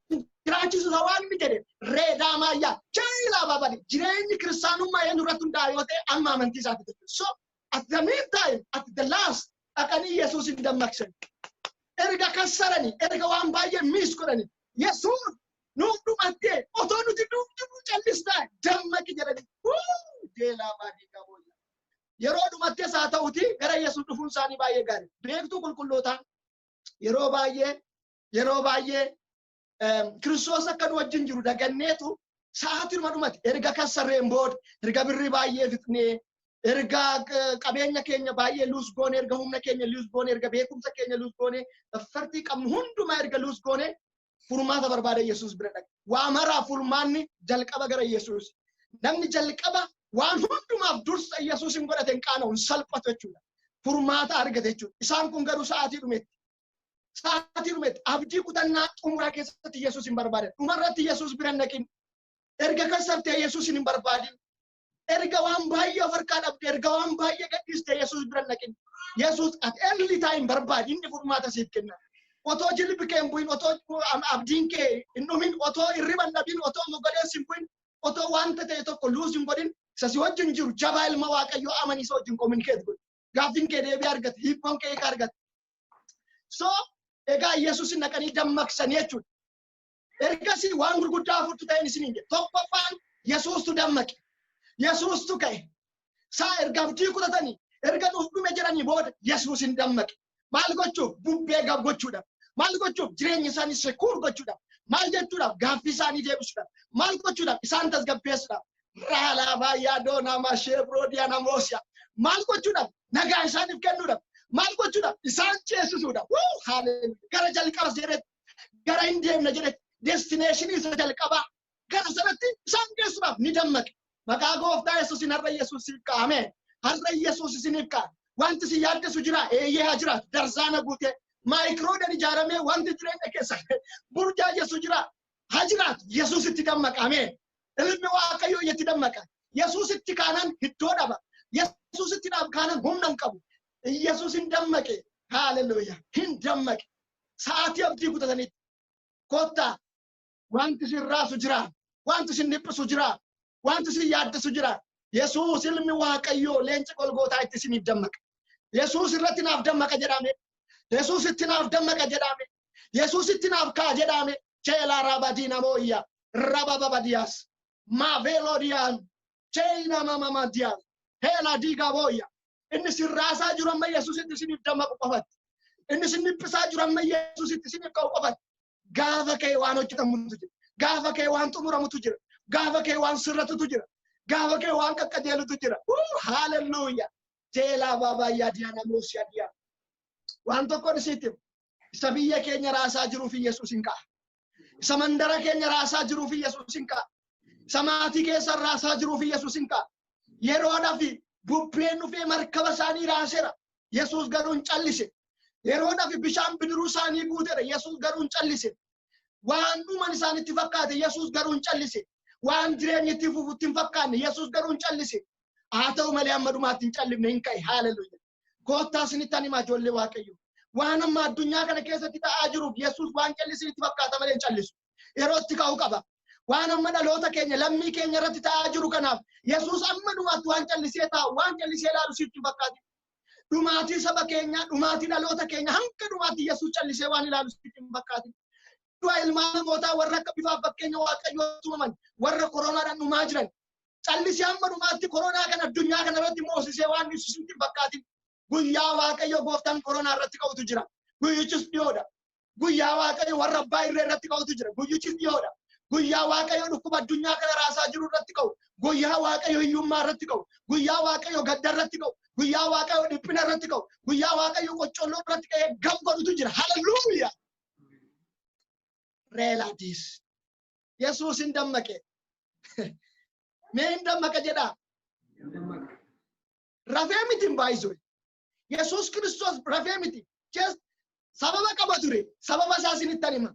jiraachisu isa Waaqni jedhe. Reedaa maayyaa. Jailaa babali. Jireenyi kiristaanummaa eenyu irratti hundaa'a yoo ta'e, amma amantii isaati jechuudha. So at the meantime, at the last, dhaqanii Yesuus hin dammaqsan. Erga kassaranii, erga waan baay'ee miss godhanii, Yesuus nuuf dhumattee otoo nuti duuf jirru callistaa, dammaqi jedhanii. Jeelaa baadii qabooyya. Yeroo dhumattes haa ta'uti gara Yesuus dhufuun isaanii baay'ee gaarii. Beektuu qulqullootaa, yeroo baay'ee Kiristoos akka nu wajjin jiru daganneetu sa'aatiinuma dhumate, erga kassarreen booda, erga birrii baay'ee fixnee, erga qabeenya keenya baay'ee lose goone, erga humna keenya lose goone, erga beekumsa keenya lose goone, effortii qabnu hundumaa erga lose goone, furmaata barbaada Yesuus bira dhaqa. Waa maraa furmaanni jalqaba gara Yesuus. Namni jalqaba waan hundumaaf dursa Yesuus hin godhate hin qaana'u, hin salphatu jechuudha. Furmaata argate jechuudha. Isaan kun garuu sa'aatii dhumetti. Sa'aatii dhumetti abdii kutannaa xumuraa keessatti Yesuus hin barbaadan. Dhumarratti Yesuus bira hin dhaqin. Erga kassartee Yesuus hin barbaadin. Erga waan baay'ee of harkaa dhabde, erga waan baay'ee gadhiiste Yesuus bira hin dhaqin. Yesuus at early time barbaadi, inni furmaata siif kenna. Otoo jilbi kee hin bu'in, otoo abdiin kee hin dhumin, otoo hirriba hin dhabin, otoo mogoleen hin bu'in, otoo wanta ta'e tokko lose hin godhin, isa si wajjin jiru jabaa ilma Waaqayyoo amanii isa wajjin communicate godhi. Gaaffiin kee deebii argate, hiikkoon kee hiika argate. So egaa Yesuus naqanii dammaqsanii jechuudha. Ergasii waan gurguddaa afurtu ta'een isiniin jedhe. Tokkoffaan, Yesuustu dammaqe. Yesuustu ka'e. Saa erga abdii kutatanii, erga nuuf dhume jedhanii booda Yesuus hin dammaqe. Maal gochuuf? Bubbee gab gochuudhaaf. Maal gochuuf? Jireenya isaanii secure gochuudhaaf. Maal jechuudhaaf? Gaaffii isaanii deebisuudhaaf. Maal gochuudhaaf? Isaan tasgabbeessuudhaaf. Raalaa baay'aa doonaa maashee biroodiyaa namoosiyaa. Maal gochuudhaaf? Nagaa isaaniif kennuudhaaf. Maal gochuudhaaf? Isaan ceesisuudhaaf. Haaleluyyaa. Gara jalqabas jedhetti, gara hin deemne jedhetti, destinationii isa jalqabaa gara sanatti isaan geessuudhaaf ni dammaqe. Maqaa gooftaa Yesuusin har'a Yesuus siif ka'a. Ameen. Har'a Yesuus isiniif ka'a. Wanti si yaaddesu jira. Eeyyee, haa jiraatu. Darzaana guutee maayikiroodan ijaaramee wanti jireenya keessa burjaajessu jira. Haa jiraatu. Yesuus itti dammaqa. Ameen. Ilmi Waaqayyoo itti dammaqa. Yesuus itti kaanaan iddoo dhaba. Yesuus itti kaanan humna hin qabu. Yesuus hin dammaqe. Haaleluyyaa. Hin dammaqe. Sa'aatii abdii kutatanitti. Kottaa, wanti isin raasu jira. Wanti isin dhiphisu jira. Wanti isin yaaddisu jira. Yesuus ilmi Waaqayyoo leenci Golgootaa itti isiniif dammaqa. Yesuus irratti naaf dammaqa jedhame. Yesuusitti naaf dammaqa jedhame. Yesuusitti naaf ka'a jedhame. Cheelaa rabadiina mooyya. Rabababadiyaas. Maaveelodiyaan. Cheeyina mamamadiyaan. Heela diigaa booyya. Inni sirraasaa jiru amma Yesuusitti isiniif dammaqu qofatti. Inni isin dhiphisaa jiru amma Yesuusitti isiniif ka'u qofatti. Gaafa ka'e waan hojjetamutu jira. Gaafa ka'e waan xumuramutu jira. Gaafa ka'e waan sirratutu jira. Gaafa ka'e waan qaqqajeelutu jira. Haalelluuya. Jeelaa baabaayyaa diyaana moosiyaa diyaa. Waan tokkoon isitti isa biyya keenya raasaa jiruuf Yesuus hin ka'a. Isa mandara keenya raasaa jiruuf Yesuus hin ka'a. Isa maatii keessa raasaa jiruuf Yesuus hin ka'a. Yeroodhaaf bubbeen dhufee markaba isaanii raaseera. Yesuus garuu hin callise. Yeroodhaaf bishaan bidiruu isaanii guuteera. Yesuus garuu hin callise. Waan dhuman isaanitti fakkaate Yesuus garuu hin callise. Waan jireenyi itti fufutti hin fakkaanne Yesuus garuu hin callise. Haa ta'u malee amma dhumaatti hin callifne hin ka'e. Haaleluyyaa. Koottaa isinitti himaa ijoollee Waaqayyo. Waan amma addunyaa kana keessatti ta'aa jiruuf Yesuus waan callisinitti fakkaata malee hin callisu. Yeroo itti ka'uu qaba. Waan amma dhaloota keenya lammii keenya irratti ta'aa jiru kanaaf Yesuus amma dhumaatti waan callisee taa'u waan callisee ilaalu sitti hin fakkaatu. Dhumaatii saba keenyaa, dhumaatii dhaloota keenya hanga dhumaatti Yesuus callisee waan ilaalu sitti hin fakkaatu. Du'a ilmaan namootaa warra akka bifaaf fakkeenya Waaqayyoo tumaman warra koronaadhaan dhumaa jiran callisee amma dhumaatti koronaa kana addunyaa kana irratti moosisee waan ibsu sitti hin fakkaatin. Guyyaa Waaqayyo gooftaan koronaa irratti ka'utu jira. Guyyichis dhiyoodha. Guyyaa Waaqayyo warra abbaa irree irratti ka'utu jira. Guyyichis dhiyoodha. Guyyaa Waaqayyo dhukkuba addunyaa kana raasaa jiru irratti ka'u. Guyyaa Waaqayyo hiyyummaa irratti ka'u. Guyyaa Waaqayyo gadda irratti ka'u. Guyyaa Waaqayyo dhiphina irratti ka'u. Guyyaa Waaqayyo qoccoolloo irratti ka'ee gam godhutu jira. Haleluuyaa. Reelaatiis. Yesuus hin dammaqe. Mee hin dammaqa jedhaa. Rafee miti hin baay'isu. Yesuus Kiristoos rafee miti. Sababa qaba ture. Sababa isaa isinittan hima.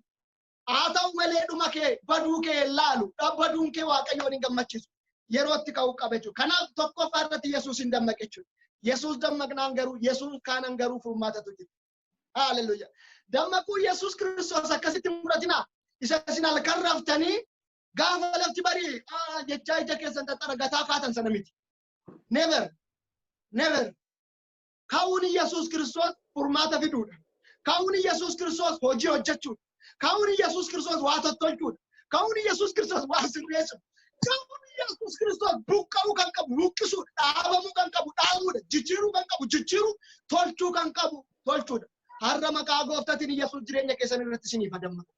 Haa ta'u malee dhuma kee baduu kee hin laalu. Baduun kee Waaqayyoon hin gammachiisu. Yeroo itti ka'uu qaba jechuudha. Kanaaf tokkoffaa irratti Yesuus hin dammaqe jechuudha. Yesuus dammaqnaan garuu Yesuus kaanan garuu furmaatatu jira. Haaleluyyaa. Dammaquu Yesuus Kiristoos akkasitti mudhatinaa. Isa isin halkan raftanii gaafa lafti barii jechaa ija keessan xaxxaragataa kaatan sana miti. Never. Never. Ka'uun Yesuus Kiristoos furmaata fiduudha. Ka'uun Yesuus Kiristoos hojii hojjechuudha. Ka'uun Yesuus Kiristoos waa tottolchuudha. Ka'uun Yesuus Kiristoos waa sirreessuudha. Ka'uun Yesuus Kiristoos buqqa'uu kan qabu buqqisuudha. Dhaabamuu kan qabu dhaabuudha. Jijjiiruu kan qabu jijjiiruu. Tolchuu kan qabu tolchuudha. Har'a maqaa gooftaatiin Yesuus jireenya keessan irratti isiniif dammaqa.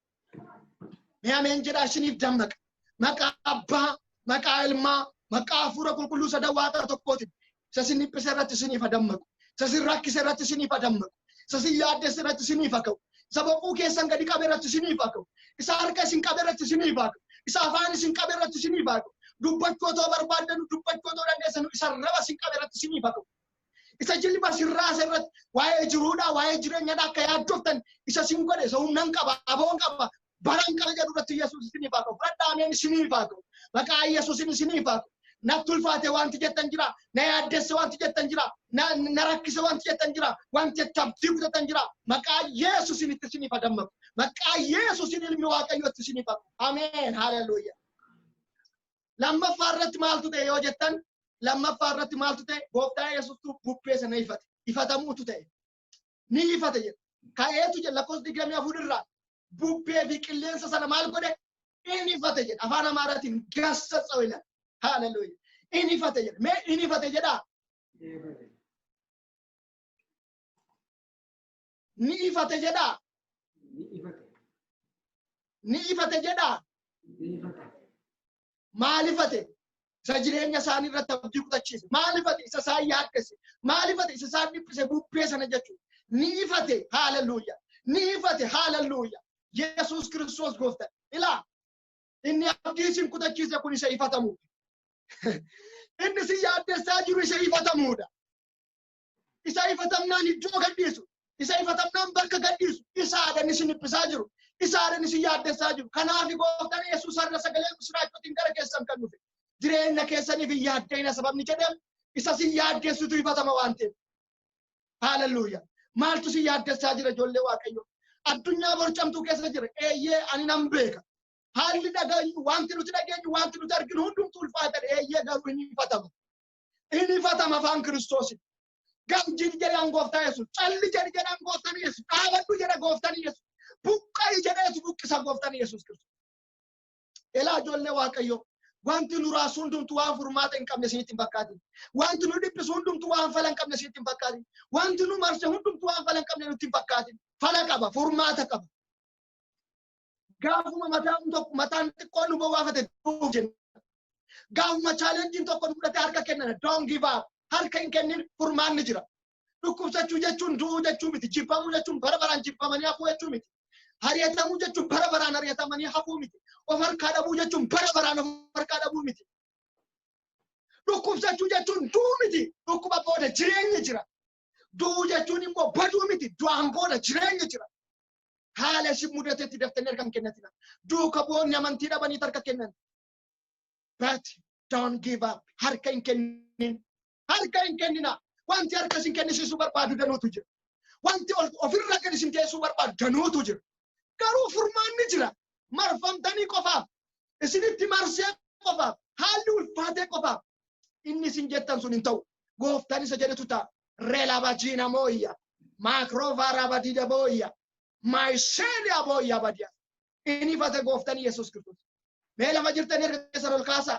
Mee ameen jedhaa isiniif dammaqa. Maqaa Abbaa, maqaa Ilmaa, maqaa Hafuura Qulqulluu sadan Waaqa tokkootiin isa isin dhiphise irratti isiniif dammaqu. Isa isin rakkise irratti isiniif dammaqu. Isa isin yaaddesse irratti isiniif ka'u. Isa boquu keessan gadi qabe irratti isiniif ka'u. Isa harka isin qabe irratti isiniif ka'u. Isa afaan isin qabe irratti isiniif ka'u. Dubbachuu otoo barbaaddanu dubbachuu otoo dandeessanu isa raba isin qabe irratti isiniif ka'u. Isa jilba sirraasa irratti waa'ee jiruudhaa waa'ee jireenyaadhaa akka yaaddoftan isa isin godhe isa humnan qaba aboon qaba baran qaba jedhu irratti Yesuus isiniif ka'u. Fudhadhaa ameen isiniif ka'u. Maqaa Yesuusin isiniif ka'u. Natti ulfaate wanti jettan jira. Na yaaddesse wanti jettan jira. Na rakkise wanti jettan jira. Wanti abdii kutatan jira. Maqaa Yesuusin itti isiniif dammaqu. Maqaa Yesuusin ilmi Waaqayyootti isiniif ka'u. Ameen. Haleluuyaa. Lammaffaa irratti maaltu ta'e yoo jettan lammaffaa irratti maaltu ta'e gooftaa Yesuustu bubbee sana ifate. Ifatamuutu ta'e. Ni ifate jedha. Ka'eetu jedha lakkoofsa 24 irraa bubbee fi qilleensa sana maal godhe? Inni ifate jedha. Afaan Amaaraatiin gassatsaw ilaala. Haleluuyaa. Inni ifate jedha. Mee inni ifate jedhaa? Ni ifate jedhaa? Ni ifate jedhaa? Maal ifate? Isa jireenya isaanii irratti abdii kutachiise. Maal ifate? Isa isaan yaaddesse. Maal ifate? Isa isaan dhiphise bubbee sana jechuudha. Ni ifate. Haleluuyaa. Ni ifate. Haleluuyaa. Yesuus Kiristoos gooftaa. Ilaa inni abdii isin kutachiise kun isa ifatamuudha. Inni si yaaddessaa jiru isa ifatamuudha. Isa ifatamnaan iddoo gadhiisu. Isa ifatamnaan bakka gadhiisu. Isaadha inni isin dhiphisaa jiru. Isaadha inni isin yaaddessaa jiru. Kanaaf gooftaan Yesuus har'a sagalee misiraachootiin gara keessan kan dhufe. Jireenya keessaniif hin yaaddina sababni jedhamu isa si yaaddessutu ifatama waan ta'eef. Haleluuyaa. Maaltu si yaaddessaa jira ijoollee Waaqayyoo? Addunyaa borcamtuu keessa jira. Eeyyee ani nan beeka. Haalli dhageenyu wanti nuti dhageenyu wanti nuti arginu hundumtuu ulfaataadha. Eeyyee garuu inni ifatama. Inni ifatama afaan Kiristoosiin. Gam jedhaan gooftaa Yesuus. Calli jedhaan gooftaan Yesuus. Dhaabadhu jedha gooftaan Yesuus. Buqqa'i jedheetu buqqisa gooftaan Yesuus Kiristoos. Elaa ijoollee Waaqayyoo, wanti nu raasu hundumtu waan furmaata hin qabne isinitti hin fakkaatin. Wanti nu dhiphisu hundumtu waan fala hin qabne isinitti hin fakkaatin. Wanti nu marse hundumtu waan fala hin qabne nutti hin fakkaatin. Fala qaba, furmaata qaba. Gaafuma mataan tokko, mataan xiqqoon nu bowwaafate duuf jenna. Gaafuma challengeiin tokko nu fudhate harka kennana. Don't give up. Harka hin kennin, furmaanni jira. Dhukkubsachuu jechuun du'uu jechuu miti. Jibbamuu jechuun bara baraan jibbamanii hafuu jechuu miti. Ari'atamuu jechuun bara baraan ari'atamanii hafuu miti. Of harkaa dhabuu jechuun bara baraan of harkaa dhabuu miti. Dhukkubsachuu jechuun du'uu miti. Dhukkuba booda jireenyi jira. Du'uu jechuun immoo baduu miti. Du'aan booda jireenyi jira. Haala isin mudatetti daftanii harka hin kennatina. Duuka bu'oonni amantii dhabanii harka kennan. But don't give up. Harka hin kennin. Harka hin kennina. Wanti harka isin kennisiisuu barbaadu danuutu jira. Wanti ofirra gad isin teessuu barbaadu danuutu jira. Garuu furmaanni jira. Marfamtanii qofaaf, isinitti marsee qofaaf, haalli ulfaatee qofaaf inni isin jettan sun hin ta'u. Gooftaan isa jedhetu ta'a. Reelabajiina mooyya. Maakroovaa badiida booyya. Maayiseeliyaa booyya badiya. Inni ifate gooftaan Yesuus Kiristoos. Mee lafa jirtanii harka keessan ol kaasaa.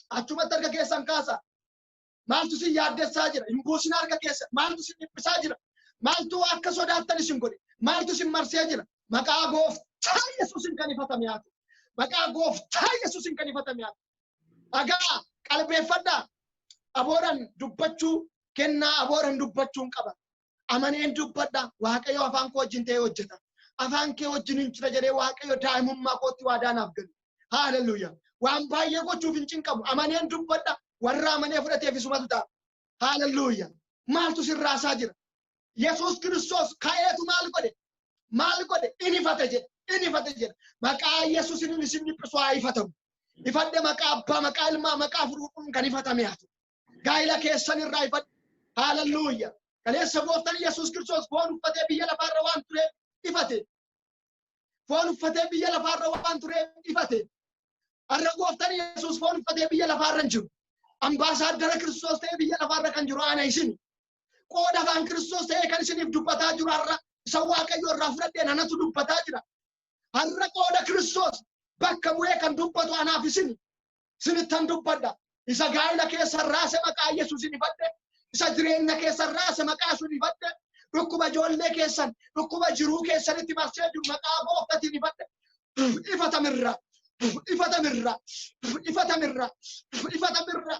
Achumatti harka keessan kaasaa. Maaltu isin yaaddessaa jira? Hin buusin harka keessa. Maaltu isin dhiphisaa jira? Maaltu akka sodaattan isin godhe? Maaltu isin marsee jira? Maqaa gooftaa Yesuusin kan ifatame haa ta'u. Maqaa gooftaa Yesuusin kan ifatame haa ta'u. Dhagaa, qalbeeffadhaa. Aboodhaan dubbachuu kennaa, aboodhaan dubbachuun qaba. Amaneen dubbadha. Waaqayyo afaan koo wajjin ta'ee hojjeta. Afaan kee wajjin hin jira jedhee Waaqayyo daa'imummaa kootti waadaa naaf galu. Haaleluyyaa. Waan baay'ee gochuuf hin cinqamu. Amaneen dubbadha. Warra amanee fudhateef isumatu ta'a. Haaleluyyaa. Maaltu sirraasaa jira? Yesuus Kiristoos ka'eetu maal godhe? Maal godhe? Inifate jedha. Inifate jedha. Maqaa Yesuusin isin dhiphisu haa ifatamu. Ifadhe. Maqaa abbaa, maqaa ilmaa, maqaa fuudhuun kan ifatame haa ta'u. Gaa'ila keessan irraa ifadhe. Haaleluyyaa. Kaleessa gooftaan Yesuus Kiristoos foon uffatee biyya lafaarra waan tureef ifate. Foon uffatee biyya lafaarra waan tureef ifate. Har'a gooftaan Yesuus foon uffatee biyya lafaarra hin jiru. Ambaasaaddara Kiristoos ta'ee biyya lafaarra kan jiru ana isin. Qooda afaan Kiristoos ta'ee kan isiniif dubbataa jiru har'a isa Waaqayyo irraa fudhadheen anatu dubbataa jira. Har'a qooda Kiristoos bakka bu'ee kan dubbatu anaaf isin. Isinittan dubbadha. Isa gaa'ila keessa raase maqaa Yesuusin ifadhe. Isa jireenya keessa raase maqaa Yesuusin ifadhe. Dhukkuba ijoollee keessan, dhukkuba jiruu keessanitti marsee jiru maqaa gooftaatiin ifadhe. Ifatamirra. Ifatamirra. Ifatamirra. Ifatamirra.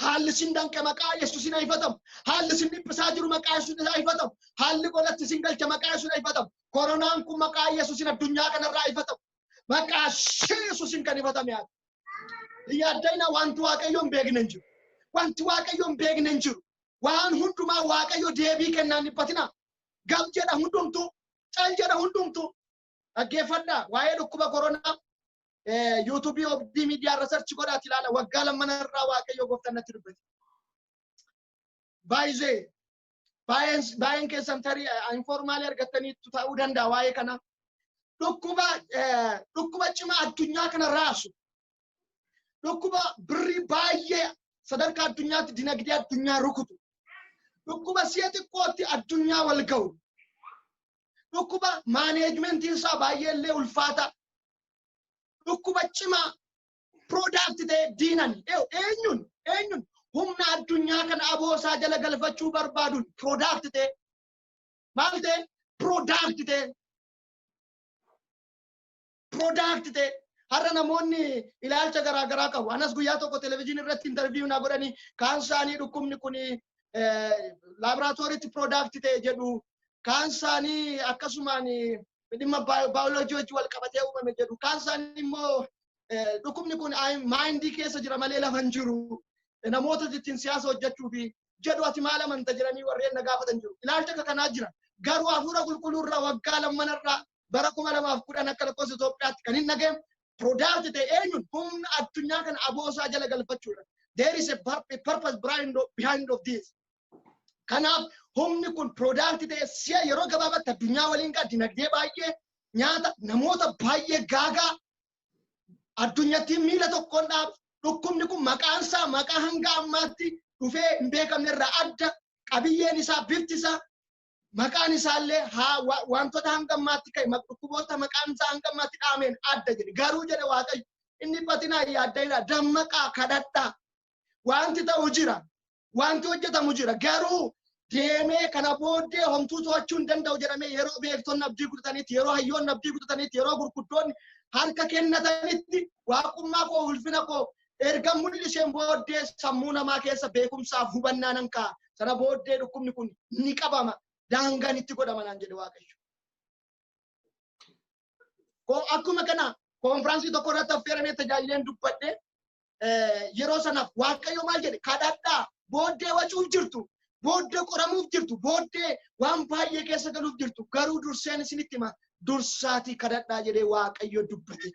Haalli isin danqe maqaa Yesuusin haa ifatamu. Haalli isin dhiphisaa jiru maqaa Yesuusin haa ifatamu. Haalli qolatti isin galche maqaa Yesuusin haa ifatamu. Koronaan kun maqaa Yesuusin addunyaa kanarraa ifatamu. Maqaa Yesuusin kan ifatame haa ta'u. Yaaddayna, wanti Waaqayyo hin beekne hin jiru. Wanti Waaqayyo hin beekne hin jiru. Waan hundumaa Waaqayyo deebii kennaan dhiphatina. Gam jedha hundumtuu, cal jedha hundumtuu. Dhaggeeffadhaa, waa'ee dhukkuba koronaa YouTubeii Obdii Miidiyaa irra search godhaati ilaala. Waggaa lammana irraa Waaqayyo gooftaan natti dubbate. Baay'ee baay'een keessan tarii informalii argattaniitu ta'uu danda'a waa'ee kana. Dhukkuba cimaa addunyaa kana raasu. Dhukkuba birrii baay'ee sadarkaa addunyaatti dinagdee addunyaa rukutu. Dhukkuba si'a xiqqootti addunyaa wal ga'u. Dhukkuba managementiin isaa baay'ee illee ulfaata. Dhukkuba cimaa product ta'e diinan eenyuun humna addunyaa kana aboosaa jala galfachuu barbaaduun product ta'e, maal ta'e, product ta'e. Har'a namoonni ilaalcha garaa garaa qabu. Anas guyyaa tokko televezyiinii irratti interview na godhanii, kaan isaanii dhukkubni kun laaboraatooriitti product ta'e jedhu, kaan isaanii akkasumaan dhimma baayoloojii wajjin wal qabatee uumame jedhu, kaan isaanii immoo dhukkubni kun mindii keessa jira malee lafa hin jiru, namoota ittiin siyaasa hojjechuu fi jedhu. Ati maal amanta jedhanii warreen na gaafatan jiru. Ilaalcha akka kanaa jira. Garuu hafuura qulqulluu irraa waggaa lammanarraa bara 2010 akka lakkoofsa Itoophiyaatti kan hin dhageenye product ta'e eenyuun humna addunyaa kana aboosaa jala galfachuudha. There is a purpose behind of this. Kanaaf humni kun product ta'e si'a yeroo gabaabaatti addunyaa waliin qaba, dinagdee baay'ee nyaata, namoota baay'ee gaagaa, addunyatti miila tokkoon dhaaba. Dhukkubni kun maqaan isaa maqaa hanga ammaatti dhufee hin beekamne irraa adda. Qabiyyeen isaa, bifti isaa, maqaan isaallee wantoota hanga ammaatti ka'e, dhukkuboota maqaan isaa hanga ammaatti dhaameen adda jedhe. Garuu jedhe Waaqayyo, inni dhiphatinaa yaadda'inaa, dammaqaa kadhadhaa. Wanti ta'u jira, wanti hojjetamu jira. Garuu deemee kana booddee homtuu to'achuu hin danda'u jedhamee yeroo beektonni abdii kutatanitti, yeroo hayyoonni abdii kutatanitti, yeroo gurguddoonni harka kennatanitti, waaqummaa koo ulfina koo erga mul'iseen booddee sammuu namaa keessa beekumsaaf hubannaa nan kaa'a. Sana booddee dhukkubni kun ni qabama. Daangaan itti godhama naan jedhe Waaqayyo. Akkuma kana konfiraansii tokko irratti affeeramee tajaajileen dubbadhe yeroo sanaaf Waaqayyo maal jedhe? Kadhadhaa, booddee wacuuf jirtu, booddee qoramuuf jirtu, booddee waan baay'ee keessa galuuf jirtu, garuu durseen isinitti hima, dursaatii kadhadhaa jedhee Waaqayyo dubbate.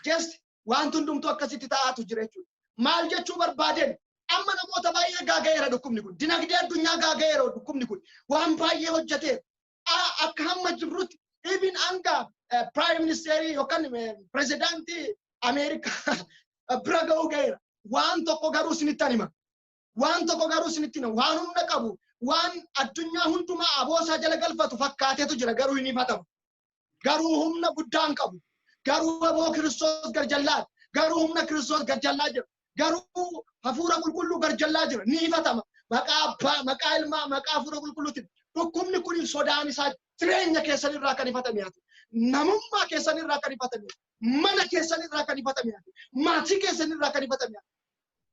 Just wanti hundumtuu akkasitti ta'aatu jira jechuudha. Maal jechuu barbaadeen? Amma namoota baay'ee gaaga'eera dhukkubni kun. Dinagdee addunyaa gaaga'eera dhukkubni kun. Waan baay'ee hojjeteera. Akka hamma jirrutti even hanga prime ministerii yookaan pirezidaantii Ameerikaa bira ga'uu ga'eera. Waan tokko garuu isinitti hima. Waan tokko garuu isinitti hima. Waan humna qabu, waan addunyaa hundumaa aboosaa jala galfatu fakkaateetu jira, garuu hin ifatamu. Garuu humna guddaa hin qabu. Garuu aboo Kiristoos garjallaa, garuu humna Kiristoos garjallaa jira. Garuu hafuura qulqulluu garjallaa jira. Ni ifatama. Maqaa Abbaa, maqaa Ilmaa, maqaa hafuura qulqulluutiin. Dhukkubni kun sodaan isaa jireenya keessan irraa kan ifatame haa ta'u. Namummaa keessan irraa kan ifatame haa ta'u. Mana keessan irraa kan ifatame haa ta'u. Maatii keessan irraa kan ifatame haa ta'u.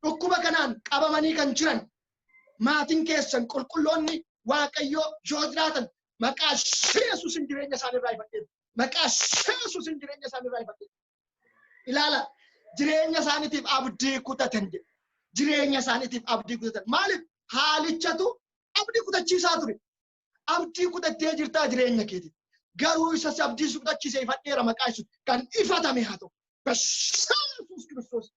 Dhukkuba kanaan qabamanii kan jiran maatiin keessan qulqulloonni Waaqayyoo yoo jiraatan maqaa Yesuusin jireenya isaanii irraa ifadheera. Maqaa Yesuusin jireenya isaanii irraa ifadheera. Ilaala, jireenya isaaniitiif abdii kutatan jedhe. Jireenya isaaniitiif abdii kutatan. Maaliif? Haalichatu abdii kutachiisaa ture. Abdii kutattee jirtaa jireenya keetiif. Garuu isa abdii si kutachiise ifadheera maqaa Yesuus. Kan ifatame haa ta'u. Yesuus Kiristoos.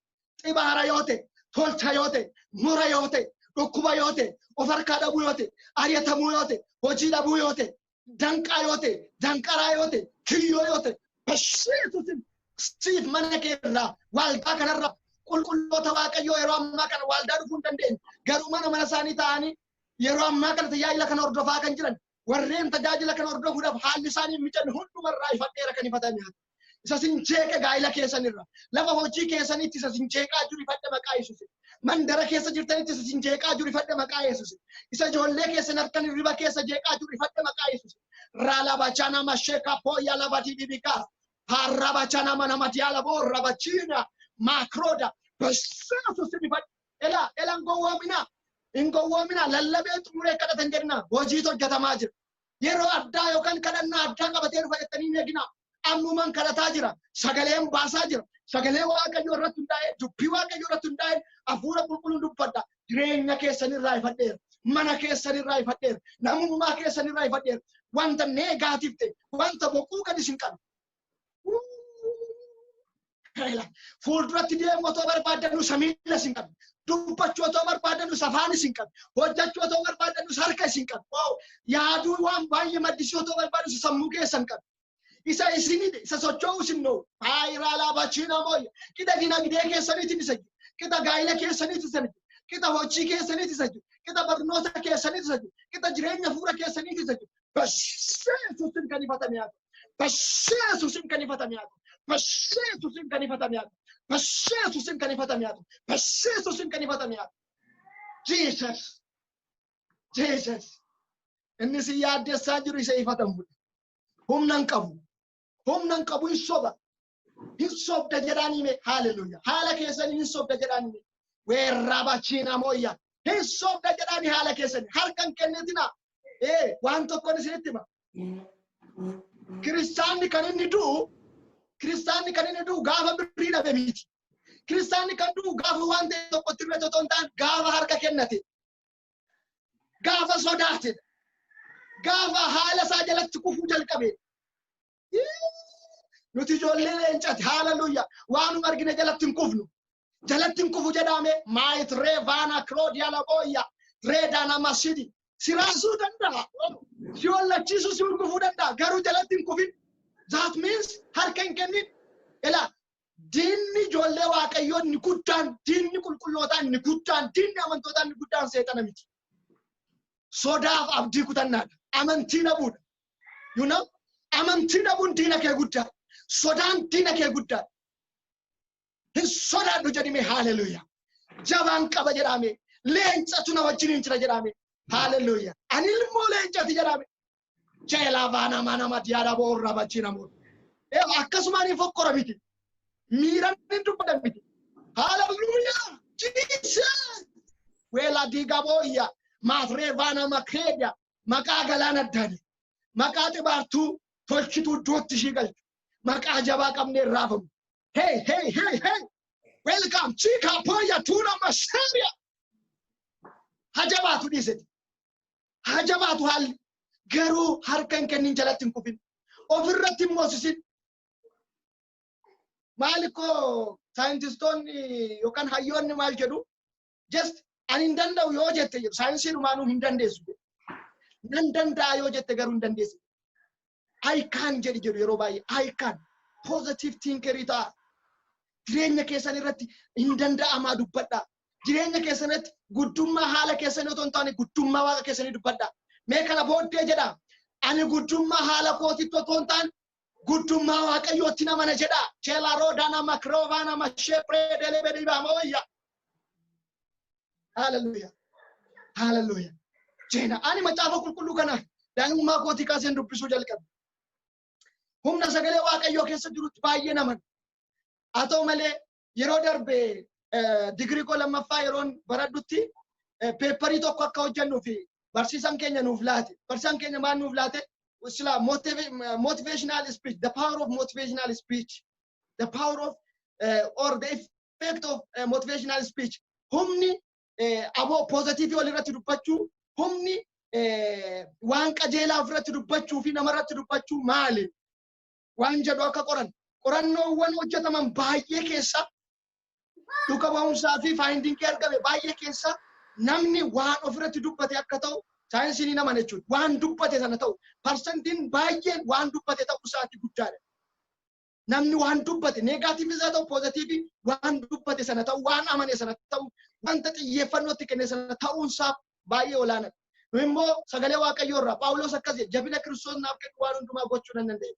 Xibaara yoo ta'e, tolcha yoo ta'e, mura yoo ta'e, dhukkuba yoo ta'e, of harkaa dhabuu yoo ta'e, ari'atamuu yoo ta'e, hojii dhabuu yoo ta'e, danqaa yoo ta'e, danqaraa yoo ta'e, kiyyoo yoo ta'e, Yesuusin siif mana kee irraa, waldaa kanarraa, qulqulloota Waaqayyoo yeroo ammaa kana waldaa dhufuu hin dandeenye. Garuu mana mana isaanii taa'anii yeroo ammaa kana tajaajila kana hordofaa kan jiran, warreen tajaajila kana hordofuudhaaf haalli isaanii hin mijanne hundumarraa ifadheera kan ifatame haa ta'u. Isa sin jeeqe gaa'ila keessanirra, lafa hojii keessanitti isa sin jeeqaa jiru ifadhe maqaa Yesuusin. Mandara keessa jirtanitti isa sin jeeqaa jiru ifadhe maqaa Yesuusin. Isa ijoollee keessan harkan hirriba keessa jeeqaa jiru ifadhe maqaa Yesuusin. Raalabachana masheeka pooya labatii bibikaa. Harabachana mana matiyaala boorra bachiina maakroda. Yesuusin ifadhe. Ela ela hin gowwoomina. Hin gowwoomina, lallabee xumuree kadhatan jedhina. Hojiitu hojjetamaa jira. Yeroo addaa yookaan kadhannaa addaa qabatee dhufa jettanii hin eegina. Ammumaan kadhataa jira. Sagaleen baasaa jira. Sagalee Waaqayyoo irratti hundaa'ee, dubbii Waaqayyoo irratti hundaa'ee hafuura qulqulluun dubbadha. Jireenya keessan irraa ifadheera. Mana keessan irraa ifadheera. Namummaa keessan irraa ifadheera. Wanta negative ta'e, wanta boquu gadi isin qabu. Fuulduratti deemuu otoo barbaaddanuu samiila isin qabu. Dubbachuu otoo barbaaddanuu afaan isin qabu. Hojjechuu otoo barbaaddanuu harka isin qabu. Yaaduu waan baay'ee maddisiisuu otoo barbaaddanuu sammuu keessan qabu. Isa isinidhe, isa socho'uu isin dhoohu. Haayiraa laabachiina mooyya. Qixa dinagdee keessaniitiin isa jiru. Qixa gaa'ila keessaniitiin isa jiru. Qixa hojii keessaniitiin isa jiru. Qixa barnoota keessaniitiin isa jiru. Qixa jireenya fuula keessaniitiin isa jiru. Yesuusin kan ifatame haa ta'u. Yesuusin kan ifatame haa ta'u. Yesuusin kan ifatame haa ta'u. Yesuusin kan ifatame haa ta'u. Yesuusin kan ifatame haa ta'u. Jesus. Jesus. Inni si yaaddessaa jiru isa ifatamudha. Humna hin qabu. Humna hin qabu, hin soba. Hin sobda jedhaan hime. Haaleluyyaa. Haala keessanii hin sobda jedhaan hime. Weerrabachiina mooyya. Hin sobda jedhaan haala keessanii. Harka hin kennitina. Waan tokkoon isinitti hima. Kiristaanni kan inni du'u, kiristaanni kan inni du'u gaafa birrii dhabe miti. Kiristaanni kan du'u gaafa waan ta'e tokkotti irratti otoo hin taane gaafa harka kennate. Gaafa sodaate. Gaafa haala isaa jalatti kufuu jalqabe. Nuti ijoollee leencati. Haaleluyyaa. Waanuma argine jalatti hin kufnu. Jalatti hin kufu jedhame maayit reevaana kiroodiyaa labooyya reedaana masidi. Si raasuu danda'a. Si wallachiisuu, si hurgufuu danda'a. Garuu jalatti hin kufin. That means harka hin kennin. Ilaa, diinni ijoollee Waaqayyoo inni guddaan, diinni qulqullootaa inni guddaan, diinni amantootaa inni guddaan seexana miti. Sodaaf abdii kutannaadha. Amantii dhabuudha. You know? Amantii dhabuun diina kee guddaa. Sodaan diina kee guddaa. Hin sodaadhu jedhime, haaleluyyaa. Jabaan qaba jedhame. Leencatu na wajjiniin jira jedhame. Haaleluyyaa. Ani ilmoo leencati jedhame. Jeelaa baana mana diyaada boorra bachina moo. Akkasumaan hin fokkora miti. Miiraan hin dubbatan miti. Haaleluyyaa. Jesus. Weela diiga booyya. Maafree baana makeedya. Maqaa galaana addaani. Maqaa xibaartuu tolchituu iddootti ishii galchu. Maqaa jabaa qabnee raafamu. Hey, hey, hey, hey. Welcome. Chika poya tuna masaria. Hajabaatu dhiiseti. Hajabaatu haalli. Garuu harka hin kennin, jalatti hin kufin. Ofirratti hin moosisin. Maalikoo saayintistoonni yookaan hayyoonni maal jedhu? Just ani hin danda'u yoo jette jedhu, saayinsii dhumaanuu hin dandeessu jedhu. Nan danda'a yoo jette garuu hin dandeessu. I can jedhi jedhu yeroo baay'ee. I can. Positive thinkerii ta'a. Jireenya keessan irratti hin danda'amaa dubbadhaa. Jireenya keessan irratti guddummaa haala keessanii otoo hin taane guddummaa Waaqa keessanii dubbadhaa. Mee kana booddee jedha. Ani guddummaa haala kootitti otoo hin taane guddummaa Waaqayyootti namana jedha. Cheelaroo dana makroovana masheepree delebedibamooyya. Hallelujah. Hallelujah. Jeena ani macaafa qulqulluu kana daa'imummaa kootii kaaseen dubbisuu jalqabe. Humna sagalee Waaqayyoo keessa jirutti baay'ee naman. Haa ta'u malee, yeroo darbe digirii koo lammaffaa yeroon baradhutti paperii tokko akka hojjennuu fi barsiisaan keenya nuuf laate. Barsiisaan keenya maal nuuf laate? Sila motivational speech, the power of motivational speech, the power of or the effect of motivational speech. Humni aboo positive walirratti dubbachuu, humni waan qajeelaa ofirratti dubbachuu fi namarratti dubbachuu maali? Waan jedhu akka qoran. Qorannoowwan hojjetaman baay'ee keessa, dhuka ba'umsaa fi findingii argame baay'ee keessa, namni waan ofirratti dubbate akka ta'u saayinsiin ni amana jechuudha. Waan dubbate sana ta'u parsantiin baay'een waan dubbate ta'uu isaati guddaadha. Namni waan dubbate, negativeis haa ta'u positive, waan dubbate sana ta'u, waan amane sana ta'u, wanta xiyyeeffannootti kenne sana ta'uunsaa baay'ee olaanaadha. Nu immoo sagalee Waaqayyoo irraa Phaawulos akkas jedhe: "Jabina Kiristoos naaf kennu waan hundumaa gochuu nan danda'e.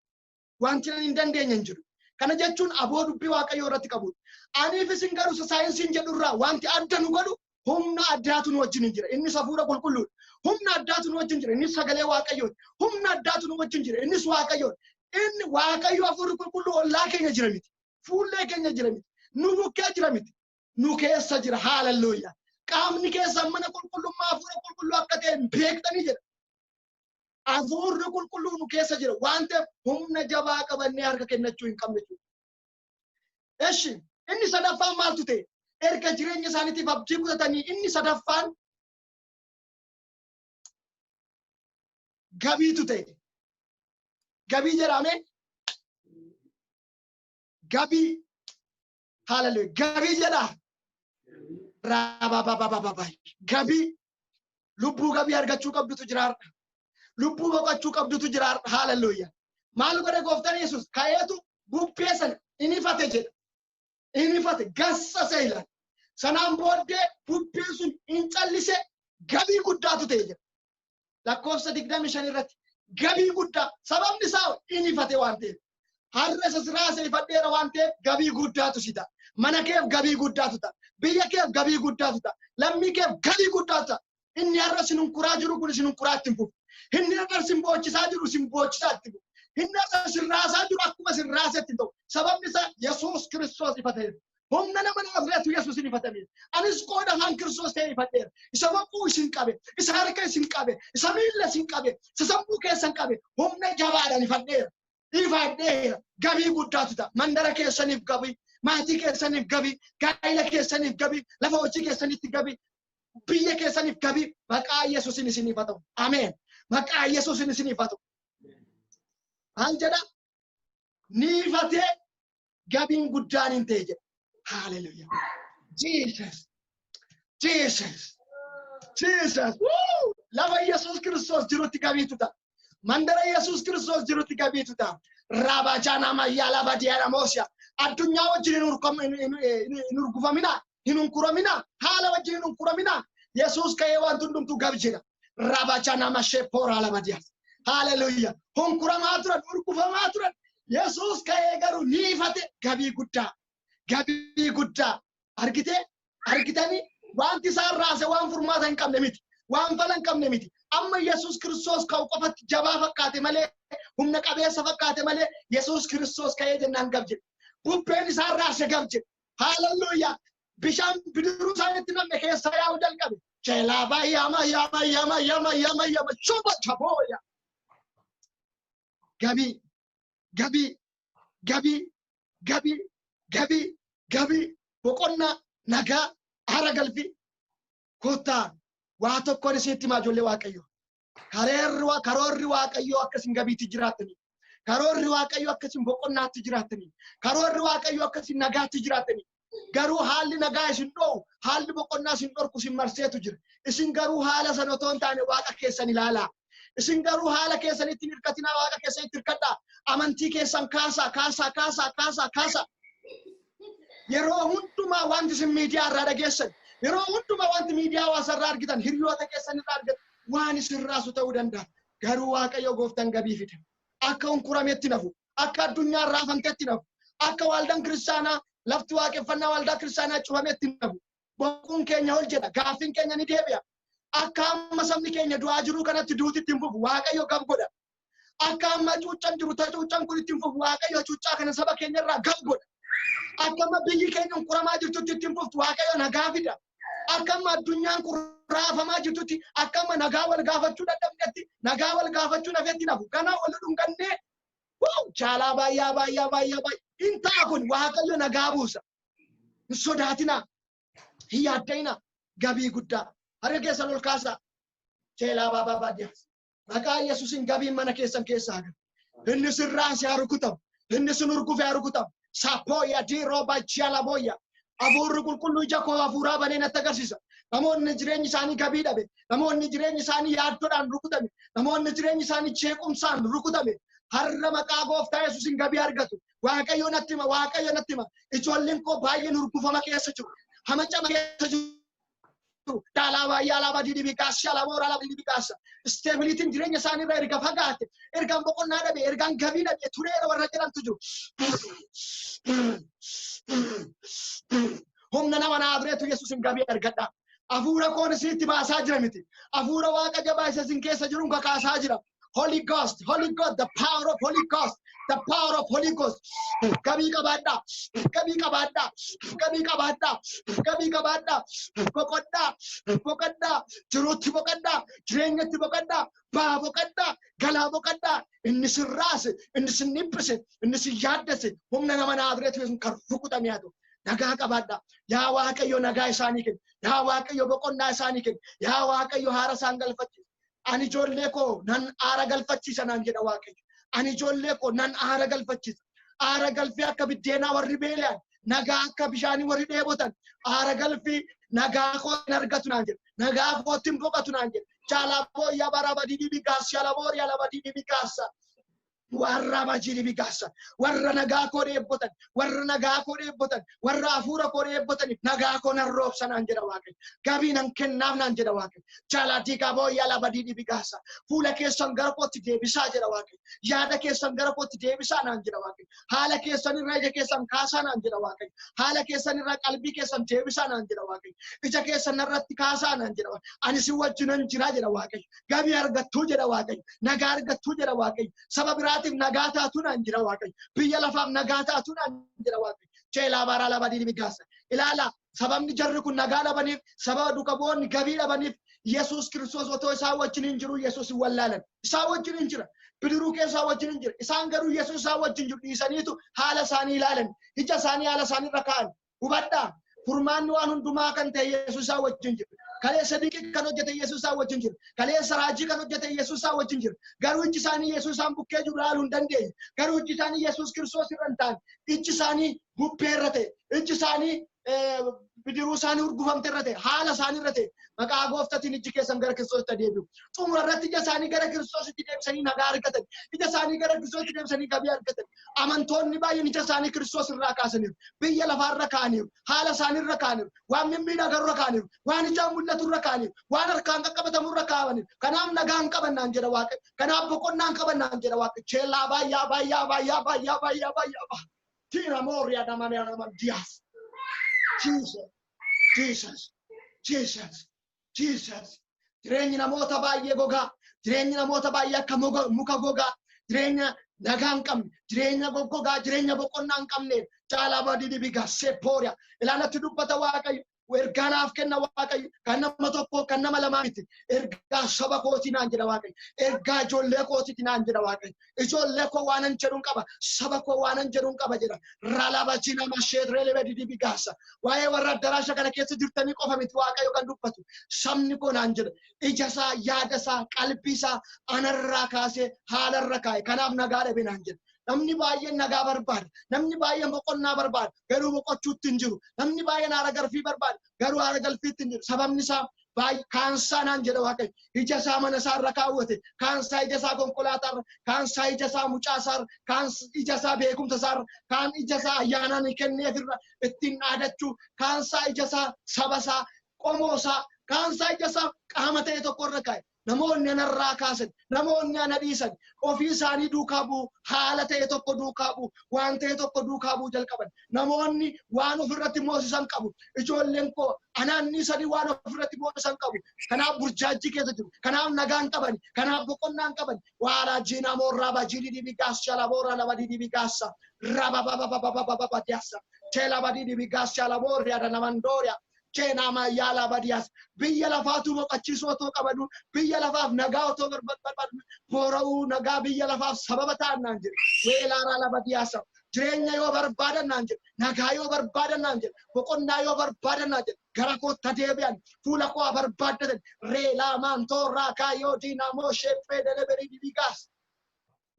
Wanti nan hin dandeenye hin jiru." Kana jechuun aboo dubbii Waaqayyoo irratti qabudha. Aniif isin garuu saayinsiin jedhu irraa wanti adda nu godhu humna addaatu nu wajjin jira. Innis hafuura qulqulluudha. Humna addaatu nu wajjin jira. Innis sagalee Waaqayyooti. Humna addaatu nu wajjin jira. Innis Waaqayyoodha. Inni Waaqayyo hafuurri qulqulluu ollaa keenya jira miti. Fuullee keenya jira miti. Nu bukkee jira miti. Nu keessa jira. Haaleluyyaa. Qaamni keessan mana qulqullummaa hafuura qulqulluu akka ta'e beektanii jedha. Hafuurri qulqulluu nu keessa jira. Waan ta'eef humna jabaa qabannee harka kennachuu hin qabne jechuudha. Eshi, inni sadaffaan maaltu ta'e? Erga jireenya isaaniitiif abdii kutatanii, inni sadaffaan gabiitu ta'e. Gabii jedhame. Gabii. Haaleluyyaa. Gabii jedha. Raabababababa. Gabii. Lubbuu gabii argachuu qabdutu jira har'a. Lubbuu boqochuu qabdutu jira har'a. Haaleluyyaa. Maal godhe gooftaan Yesuus? Ka'eetu bubbee sana inifate jedha. Inifate, gassase ilaala. Sanaan booddee bubbeen sun hin callise, gabii guddaatu ta'e jedha. Lakkoofsa 25 irratti gabii guddaa, sababni isaa inifate waan ta'eef. Har'a isa siraasa ifadheera waan ta'eef gabii guddaatu si ta'a. Mana keef gabii guddaatu ta'a. Biyya keef gabii guddaatu ta'a. Lammii keef gabii guddaatu ta'a. Inni har'a sin hunkuraa jiru kun sin hunkuraa itti hin fufu. Inni har'a sin boochisaa jiru sin boochisaa itti fufu. Inni har'a sin raasaa jiru akkuma sin raasetti hin ta'u. Sababni isaa Yesuus Kiristoos ifa ta'eef. Humna nama Naazreetu Yesuusin ifatamee. Anis qooda afaan Kiristoos ta'e ifadheera. Isa boquu isin qabe, isa harka isin qabe, isa miilla isin qabe, isa sammuu keessan qabe, humna jabaadhaan ifadheera. Ifadheera. Gabii guddaatu ta'a. Mandara keessaniif gabii, maatii keessaniif gabii, gaa'ila keessaniif gabii, lafa hojii keessanitti gabii, biyya keessaniif gabii, maqaa Yesuusin isiniif haa ta'u. Ameen. Maqaa Yesuusin isiniif haa ta'u. Maal jedha? Ni ifatee gabiin guddaan hin ta'e jedha. Hallelujah. Jesus. Jesus. Jesus. Woo! Lafa Yesuus Kiristoos jirutti gabiitu ta'a. Mandara Yesuus Kiristoos jirutti gabiitu ta'a. Raabajana mayyaala badiyaana moosiya. Addunyaa wajjin hin urgufaminaa, hin hunkuramina, haala wajjin hin hunkuramina. Yesuus ka'ee wanti hundumtuu gab jedha. Rabachana mashepora labadias. Hallelujah. Hunkuramaa turan, urgufamaa turan. Yesuus ka'ee garuu ni ifate gabii guddaa. Gabii guddaa. Argitee? Argitanii? Wanti isaan raase waan furmaata hin qabne miti. Waan fala hin qabne miti. Amma Yesuus Kiristoos ka'u qofatti jabaa fakkaate malee, humna qabeessa fakkaate malee Yesuus Kiristoos ka'ee jennaan gab jedhe. Bubbeen isaan raase gab jedhe. Hallelujah. Bishaan bidiruu isaanitti namne keessa yaa'uu jalqabe. Chelaba yama yama yama yama yama yama shuba chaboya. Gabii gabii gabii gabii gabii gabii boqonnaa nagaa aara galfii kottaa waa tokkoon isinitti himaa ijoollee Waaqayyo. Karoorri Waaqayyoo akka isin gabiitti jiraattanii. Karoorri Waaqayyoo akka isin boqonnaatti jiraattanii. Karoorri Waaqayyoo akka isin nagaatti jiraattanii. Garuu haalli nagaa isin dho'u, haalli boqonnaa isin dhorku isin marseetu jira. Isin garuu haala sana otoo hin taane Waaqa keessan ilaalaa. Isin garuu haala keessanitti hin hirkatinaa, Waaqa keessanitti hirkadhaa. Amantii keessan kaasaa, kaasaa, kaasaa, kaasaa, kaasaa. Yeroo hundumaa wanti isin miidiyaa irraa dhageessan, yeroo hundumaa wanti miidiyaa hawaasaa irraa argitan, hiriyoota keessan irraa argitan, waan isin raasu ta'uu danda'a. Garuu Waaqayyo gooftaan gabii fida. Akka hunkurametti nafu, akka addunyaan raafamtetti nafu, akka waldaan kiristaanaa lafti waaqeffannaa waldaa kiristaanaa cufametti nafu. Boquun keenya ol jedha, gaaffiin keenya ni deebi'a. Akka amma sabni keenya du'aa jiru kanatti duuti itti hin fufu, Waaqayyo gab godha. Akka amma cuuccaan jiru cuuccaan kun itti hin fufu, Waaqayyo cuuccaa kana saba keenya irraa gab godha. Akka amma biyyi keenya hunkuramaa jirtutti itti hin fuftu, Waaqayyo nagaa fida. Akka amma addunyaan kun raafamaa jirtutti, akka amma nagaa wal gaafachuu dadhabnetti, nagaa wal gaafachuu nafetti nafu. Kanaa wal dhungannee caalaa baay'aa baay'aa baay'aa baay'aa. Hin ta'a kun Waaqayyo nagaa buusa. Hin sodaatinaa. Hin yaadda'inaa. Gabii guddaa. Harka keessan ol kaasaa. Cheelaa baabaa baadiyyaas. Maqaa Yesuusin gabiin mana keessan keessaa haga. Inni sin raase haa rukutamu. Inni sin urgufe haa rukutamu. Sapooya diiroo bachiala booya. Hafuurri qulqulluu ija koo hafuuraa banee natti agarsiisa. Namoonni jireenyi isaanii gabii dhabe. Namoonni jireenyi isaanii yaaddoodhaan rukutame. Namoonni jireenyi isaanii jeequmsaan rukutame. Har'a maqaa gooftaa Yesuusin gabii argatu. Waaqayyo natti hima, Waaqayyo natti hima. Ijoolleen koo baay'een urgufama keessa jiru. Hamacama keessa jiru. Daalaa baay'ee alaabaa didibii kaasa, alaabaa alaabaa didibii kaasa. Isteebiliitiin jireenya isaanii irraa erga fagaate, ergaan boqonnaa dhabe, ergaan gabii dhabe, tureera warra jedhamtu jiru. Humna nama naabireetu Yesuusin gabii argadha. Hafuura koon isinitti baasaa jira miti. Hafuura Waaqa jabaa isa isin keessa jiruun kakaasaa jira. Holy Ghost, Holy Ghost, the power of Holy Ghost, the power of Holy Ghost. Gabii qabaadhaa, gabii qabaadhaa, gabii qabaadhaa, gabii qabaadhaa. Boqodhaa, boqodhaa, jiruutti boqodhaa, jireenyatti boqodhaa, baa boqodhaa, galaa boqodhaa. Inni sin raase, inni sin dhiphise, inni sin yaaddese, humna nama naabireetu Yesuus kan rukutame haa ta'u. Nagaa qabaadhaa. Yaa Waaqayyo nagaa isaanii kenni. Yaa Waaqayyo boqonnaa isaanii kenni. Yaa Waaqayyo haara isaan galfachiisi. Ani ijoollee koo nan aara galfachiisa naan jedha Waaqayyo. Ani ijoollee koo nan aara galfachiisa. Aara galfii akka biddeenaa warri beela'an, nagaa akka bishaanii warri dheebotan, aara galfii nagaa koo hin argatu naan jedha. Nagaa kootti hin boqotu naan jedha. Jaalaboo bara badii dhibi gaasa, jaalaboo yaala badii dhibi gaasa. Warra bajiri bigaasa, warra nagaa koo dheebotan, warra nagaa koo dheebotan, warra hafuura koo dheebotaniif nagaa koo nan roobsa naan jedha Waaqayyo. Gabii nan kennaaf naan jedha Waaqayyo. Jaaladii qaboo yaala badii dhibi gaasa. Fuula keessan gara kootti deebisaa jedha Waaqayyo. Yaada keessan gara kootti deebisaa naan jedha Waaqayyo. Haala keessan irraa ija keessan kaasaa naan jedha Waaqayyo. Haala keessan irraa qalbii keessan deebisaa naan jedha Waaqayyo. Ija keessan narratti kaasaa naan jedha Waaqayyo. Ani si wajjinan jira jedha Waaqayyo. Gabii argattuu jedha Waaqayyo. Nagaa argattuu jedha Waaqayyo. Saba biraatiif nagaa taatu naan jira Waaqayyo. Biyya lafaaf nagaa taatu naan jira Waaqayyo. Cheelaa baraa laba diini gaasa. Ilaala, sababni jarri kun nagaa dhabaniif, sababa duuka bu'oonni gabii dhabaniif, Yesuus Kiristoos otoo isaan wajjin hin jiru Yesuus hin wallaalan. Isaan wajjin hin jira. Bidiruu keessaa wajjin hin jira. Isaan garuu Yesuus isaan wajjin jiru dhiisaniitu haala isaanii ilaalan. Ija isaanii haala isaanii irra kaa'an. Hubadhaa. Furmaanni waan hundumaa kan ta'e Yesuus isaan wajjin jira. Kaleessa dinqii kan hojjete Yesuus isaan wajjin jira. Kaleessa raajii kan hojjete Yesuus isaan wajjin jira. Garuu ijji isaanii Yesuus isaan bukkee jiru ilaaluu hin dandeenye. Garuu ijji isaanii Yesuus Kiristoos irra hin taane. Ijji isaanii bubbee irra ta'e. Ijji isaanii bidiruu isaanii urgufamte irra ta'e. Haala isaanii irra ta'e. Maqaa gooftaatiin ijji keessan gara Kiristoositti deebi'u. Xumura irratti ija isaanii gara Kiristoositti deebisanii nagaa argatan. Ija isaanii gara Kiristoositti deebisanii gabii argatan. Amantoonni baay'een ija isaanii Kiristoos irraa kaasaniiru. Biyya lafaarra kaa'aniiru. Haala isaanii irra kaa'aniiru. Waan mimmiidhagaa irra kaa'aniiru. Waan ijaan mul'atu Mul'atu irra kaa'aniif, waan harkaan qaqqabatamu irra kaa'aniif. Kanaaf nagaan qabannaan jedha Waaqayyo. Kanaaf boqonnaan qabannaan jedha Waaqayyo. Cheellaa baay'aa baay'aa baay'aa baay'aa baay'aa baay'aa. Tiina mooriyaa nama nama diyaas. Jesus, Jesus, Jesus, Jesus. Jireenyi namoota baay'ee gogaa. Jireenyi namoota baay'ee akka muka gogaa. Jireenya nagaa hin qabne, jireenya goggogaa, jireenya boqonnaa hin qabne. Caalaa badii dibigaa seepooriyaa. Ilaalatti dubbata Waaqayyo. Ergaa naaf kenna Waaqayyo. Kan nama tokkoo, kan nama lamaa miti. Ergaa saba kootii naan jedha Waaqayyo. Ergaa ijoollee kootiiti naan jedha Waaqayyo. Ijoollee koo waanan jedhuun qaba. Saba koo waanan jedhuun qaba jedha. Ralaba nama sheetrelebe didibigaasa. Waa'ee warra addaraasha kana keessa jirtanii qofa miti Waaqayyo kan dubbatu. Sabni koo naan jedha. Ija isaa, yaada isaa, qalbii isaa anarraa kaasee haalarra kaa'e. Kanaaf nagaa dhabe naan jedha. Namni baay'een nagaa barbaada. Namni baay'een boqonnaa barbaada. Garuu boqochuutti hin jiru. Namni baay'een haara galfii barbaada. Garuu haara galfiitti hin jiru. Sababni isaa kaansaa naan jedha Waaqayyo. Ija isaa mana isaa irra kaawwate. Kaansaa ija isaa konkolaataa irra. Kaansaa ija isaa mucaa isaa irra. Kaan ija isaa beekumsa isaa irra. Kaan ija isaa ayyaanaan kenneef irra ittiin dhaadachuu. Kaansaa ija isaa saba isaa, qomoo isaa. Kaansaa ija isaa qaama ta'e tokko irra kaa'e. Namoonni anarraa kaasan, namoonni ana dhiisan, ofii isaanii duukaa bu'u, haala ta'e tokko duukaa bu'u, waan ta'e tokko duukaa bu'uu jalqaban. Namoonni waan ofirratti moosisan qabu. Ijoolleen koo anaan dhiisanii waan ofirratti moosisan qabu. Kanaaf burjaajii keessa jiru. Kanaaf nagaan qaban. Kanaaf boqonnaan qaban. Waala jiina moorraa bajiidii dibii gaasa laboora laba dibii gaasa. Raba baba baba baba baba diyaasa. Teela badii dibii gaasa laboorri adda namandooriya. Cheenaa yaala badiyaas. Biyya lafaatu boqochiisuu otoo qabanu, biyya lafaaf nagaa otoo barbaadu, boora'uu nagaa biyya lafaaf sababa ta'an naan jedhe. Weelaaraa laba diyaasa. Jireenya yoo barbaadan naan jedhe, nagaa yoo barbaadan naan jedhe, boqonnaa yoo barbaadan naan jedhe, gara kootta deebi'an, fuula koo barbaaddatan, reelaa maantoorraa kaayoo diinaamoo sheephee deleberii dibigaas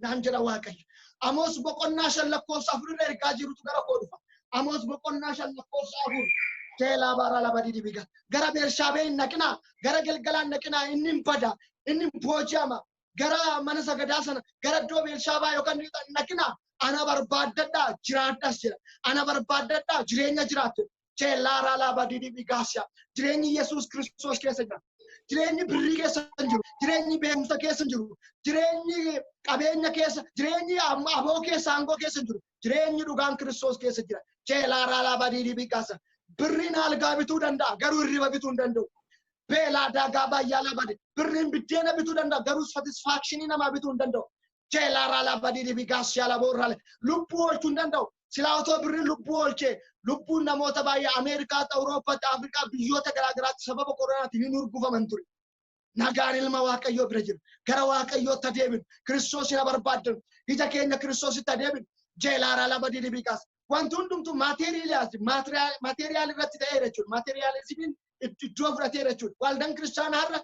naan jedha Waaqayyo. Amoos boqonnaa 5 lakkoofsa 4 irra ergaa jirutu gara koo dhufa. Amoos boqonnaa 5 lakkoofsa 4. Teelaa baara laba didibiga. Gara Beershaabee hin naqinaa, gara Galgalaan naqinaa, inni hin bada, inni hin booji'ama. Gara mana sagadaa sana, gara iddoo Beershaabaa yookaan hin naqinaa, ana barbaaddadhaa jiraadhas jedha. Ana barbaaddadhaa jireenya jiraattu. Teelaa laba didibigaasya. Jireenyi Yesuus Kiristoos keessa jira. Jireenyi birrii keessa hin jiru. Jireenyi beekumsa keessa hin jiru. Jireenyi qabeenya keessa, jireenyi aboo keessa, aangoo keessa hin jiru. Jireenyi dhugaan Kiristoos keessa jira. Teelaa laba didibigaasya. Birriin algaa bituu danda'a, garuu hirriba bituu hin danda'u. Beelaa daagaa baay'aa labade. Birriin biddeena bituu danda'a, garuu satisfaakshinii namaa bituu hin danda'u. Jeelaa labadii dibigaas yaalaboorraa lubbuu oolchuu hin danda'u. Silaa otoo birriin lubbuu oolchee lubbuun namoota baay'ee Ameerikaatti, Awurooppaatti, Afrikaa biyyoota garaagaraatti sababa koronaatiin hin urgufaman ture. Nagaan ilma Waaqayyoo bira jira. Gara Waaqayyootti adeeminu. Kiristoos na barbaaddan. Ija keenya Kiristoositti adeeminu. Jeelaa labadii dibigaas. Wanti hundumtuu maateriyaal irratti ta'eera jechuudha. Maateriyaalizimiin iddoo fudhateera jechuudha. Waldaan kiristaanaa har'a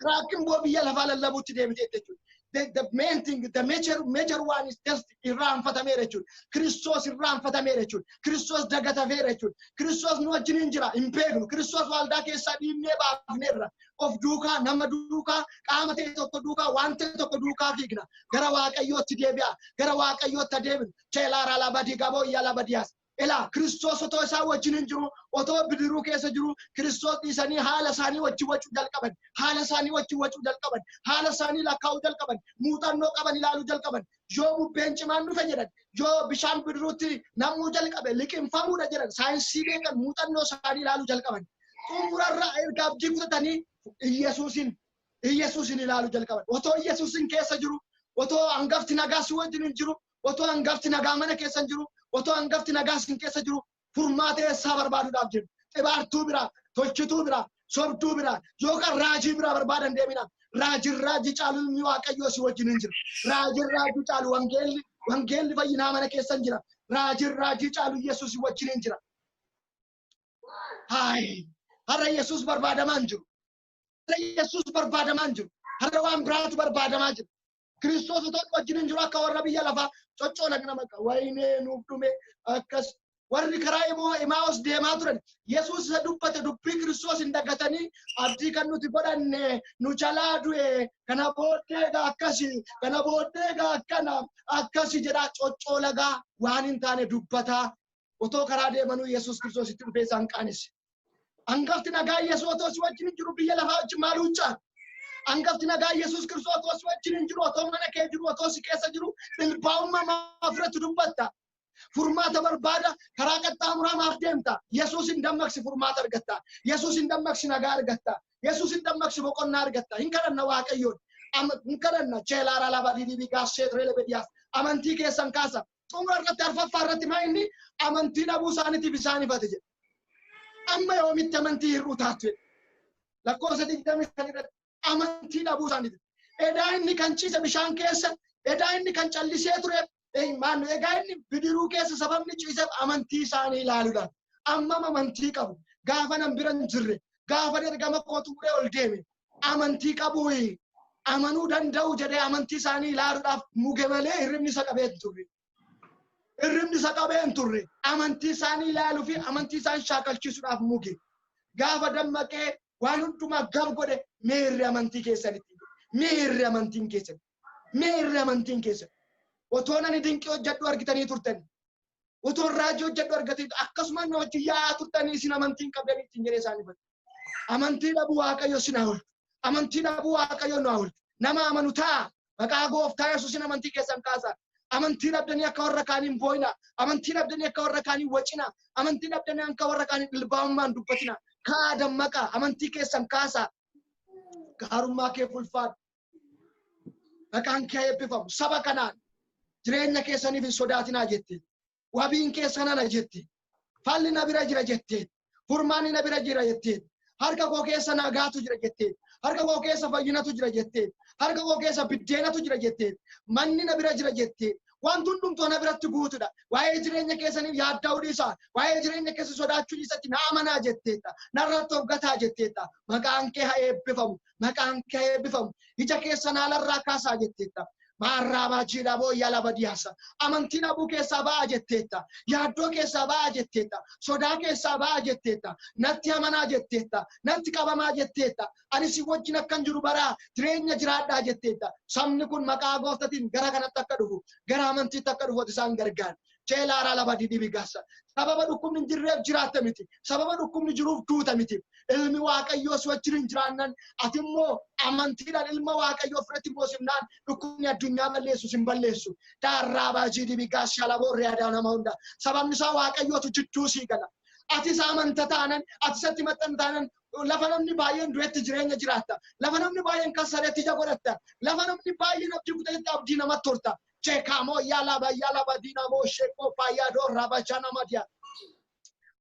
raakkimboo biyya lafaa lallabuutti deebitee jechuudha. The main thing, the major one is just irraanfatameera jechuudha. Kiristoos irraanfatameera jechuudha. Kiristoos dagatameera jechuudha. Kiristoos nu wajjin hin jira, hin beeknu. Kiristoos waldaa keessaa dhiibnee baafneerra. Of duukaa, nama duukaa, qaama ta'e tokko duukaa, waan ta'e tokko duukaa fiigna. Gara Waaqayyootti deebi'a. Gara Waaqayyootti adeemnu. Teelaaraa labadii gaboo iyyaa labadiyaas. Ilaa Kiristoos otoo isaan wajjin hin jiru, otoo bidiruu keessa jiru, Kiristoos dhiisanii haala isaanii wajjin wacuu jalqaban. Haala isaanii wajjin wacuu jalqaban. Haala isaanii lakkaa'uu jalqaban. Muuxannoo qaban ilaaluu jalqaban. Yoo bubbeen cimaan dhufe jedhan, yoo bishaan bidiruutti namuu jalqabe liqimfamuudha jedhan, saayinsii beekan muuxannoo isaanii ilaaluu jalqaban. Xumurarraa erga abdii kutatanii Iyyasuusin ilaaluu jalqaban. Otoo Iyyasuusin keessa jiru, otoo hangafti nagaa si wajjin hin jiru, otoo hangafti nagaa mana keessa hin jiru, otoo hangafti nagaa sin keessa jiru, furmaata eessaa barbaaduudhaaf jiru. Xibaartuu biraa, tolchituu biraa, sobduu biraa, yookaan raajii biraa barbaadan deemina. Raajiin raajii caalu ilmi Waaqayyoo si wajjin hin jiru. Raajiin raajii caalu wangeelli fayyinaa mana keessa hin jira. Raajiin raajii caalu Iyyasuus si wajjin hin jira. Haay, har'a Iyyasuus barbaadamaa hin jiru. Har'a Iyyasuus barbaadamaa hin jiru. Har'a waan biraatu barbaadamaa jira. Kiristoos otoo wajjin hin jiru akka warra biyya lafaa coccoolan nama qaba. Waynee nuuf dhume akkas. Warri karaa Imaa'os deemaa turan Yesuus isa dubbate dubbii Kiristoos hin dagatanii abdii kan nuti godhanne nu jalaa du'e kana booddee egaa akkasi, kana booddee egaa akkana akkasi jedhaa coccoolagaa waan hin taane dubbataa otoo karaa deemanuu Yesuus Kiristoos itti dhufee isaan qaanesse. Hangafti nagaa Yesuus otoo si wajjin hin jiru biyya lafaa wajjin maal huccaa? Hangafti nagaa Yesuus Kiristoos otoo si wajjin hin jiru, otoo mana kee jiru, otoo si keessa jiru, dhilbaa'ummaa maaf irratti dubbatta? Furmaata barbaada, karaa qaxxaamuraa maaf deemta? Yesuus hin dammaqsi, furmaata argatta. Yesuus hin dammaqsi, nagaa argatta. Yesuus hin dammaqsi, boqonnaa argatta. Hin kadhanna Waaqayyoon. Hin kadhanna. Cheelaara laba didibii gaassee ture lebediyaas. Amantii keessan kaasa. Xumura irratti arfaffaa irratti maa inni amantii dhabuu isaaniitiif isaan ifate jedha. Amma yoomitti amantii hir'uu taatu jedha. Lakkoofsa 25 irratti amantii dhabuu isaaniitiif. Edaa inni kan ciise bishaan keessa, edaa inni kan callisee ture, egaa inni bidiruu keessa sababni ciiseef amantii isaanii ilaaluudhaan. Ammam amantii qabu. Gaafa nan bira hin jirre, gaafa ergama koo xumuree ol deeme, amantii qabu amanuu danda'u jedhee amantii isaanii ilaaluudhaaf muge malee hirribni isa qabee hin turre. Hirribni isa qabee hin turre. Amantii isaanii ilaaluu fi amantii isaan shaakalchiisuudhaaf muge. Gaafa dammaqee waan hundumaa gab godhe, meerri amantii keessanitti. Meerri amantiin keessan. Meerri amantiin keessan. Otoo nani dinqii hojjedhu argitanii turtan. Otoo raajii hojjedhu argatanii akkasuma na hojii yaa'aa turtanii isin amantiin qabdanii ittiin jedhee isaanii bade. Amantii dhabuu Waaqayyo sin haa oolchu. Amantii dhabuu Waaqayyo nu haa oolchu. Nama amanu ta'a. Maqaa gooftaa Yesuusin amantii keessan kaasaa. Amantii dhabdanii akka warra kaanii hin boo'inaa. Amantii dhabdanii akka warra kaanii wacinaa. Amantii dhabdanii akka warra kaanii dhilbaa'ummaan dubbatinaa. Ka'aa dammaqaa. Amantii keessan kaasaa. Gaarummaa kee ulfaadhu. Maqaan kee eebbifamu. Saba kanaan jireenya keessaniif hin sodaatinaa jette. Wabiin keessan ana jette. Falli na bira jira jette. Furmaanni na bira jira jette. Harka koo keessa nagaatu jira jette. Harka koo keessa fayyinatu jira jette. Harka koo keessa biddeenatu jira jette. Manni na bira jira jette. Wanti hundumtuu na biratti guutuudha. Waa'ee jireenya keessaniif yaadda'uu dhiisaa. Waa'ee jireenya keessa sodaachuu dhiisatti na amanaa jetteetta. Narratti of gataa jetteetta. Maqaan kee haa eebbifamu. Maqaan kee haa eebbifamu. Ija keessan haalarraa kaasaa jetteetta. Maarraabaa jiidhaa booyyaa laba dhiyaasa. Amantii dhabuu keessaa ba'aa jetteetta. Yaaddoo keessaa ba'aa jetteetta. Sodaa keessaa ba'aa jetteetta. Natti amanaa jetteetta. Natti qabamaa jetteetta. Ani si wajjin akkan jiru baraa jireenya jiraadhaa jetteetta. Sabni kun maqaa gooftatiin gara kanatti akka dhufu, gara amantiitti akka dhufu isaan gargaara. Cheelaaraa laba didibi gassa. Sababa dhukkubni hin jirreef jiraatta miti. Sababa dhukkubni jiruuf duuta miti. Ilmi Waaqayyoo si wajjin hin jiraannan, ati immoo amantiidhaan ilma Waaqayyoo ofirratti moosifnaan dhukkubni addunyaa balleessu sin balleessu. Daarraa baajii dibi gassa laboorri aadaa nama hunda. Sababni isaa Waaqayyootu jidduu sii gala. Ati isa amanta taanan, ati isatti maxxan taanan, lafa namni baay'een du'etti jireenya jiraatta. Lafa namni baay'een kassaretti ija godhatta. Lafa namni baay'een abdii kutatetti abdii namatti horta. Chekamo yalaba yalaba dinamo sheko payado rabachana madia.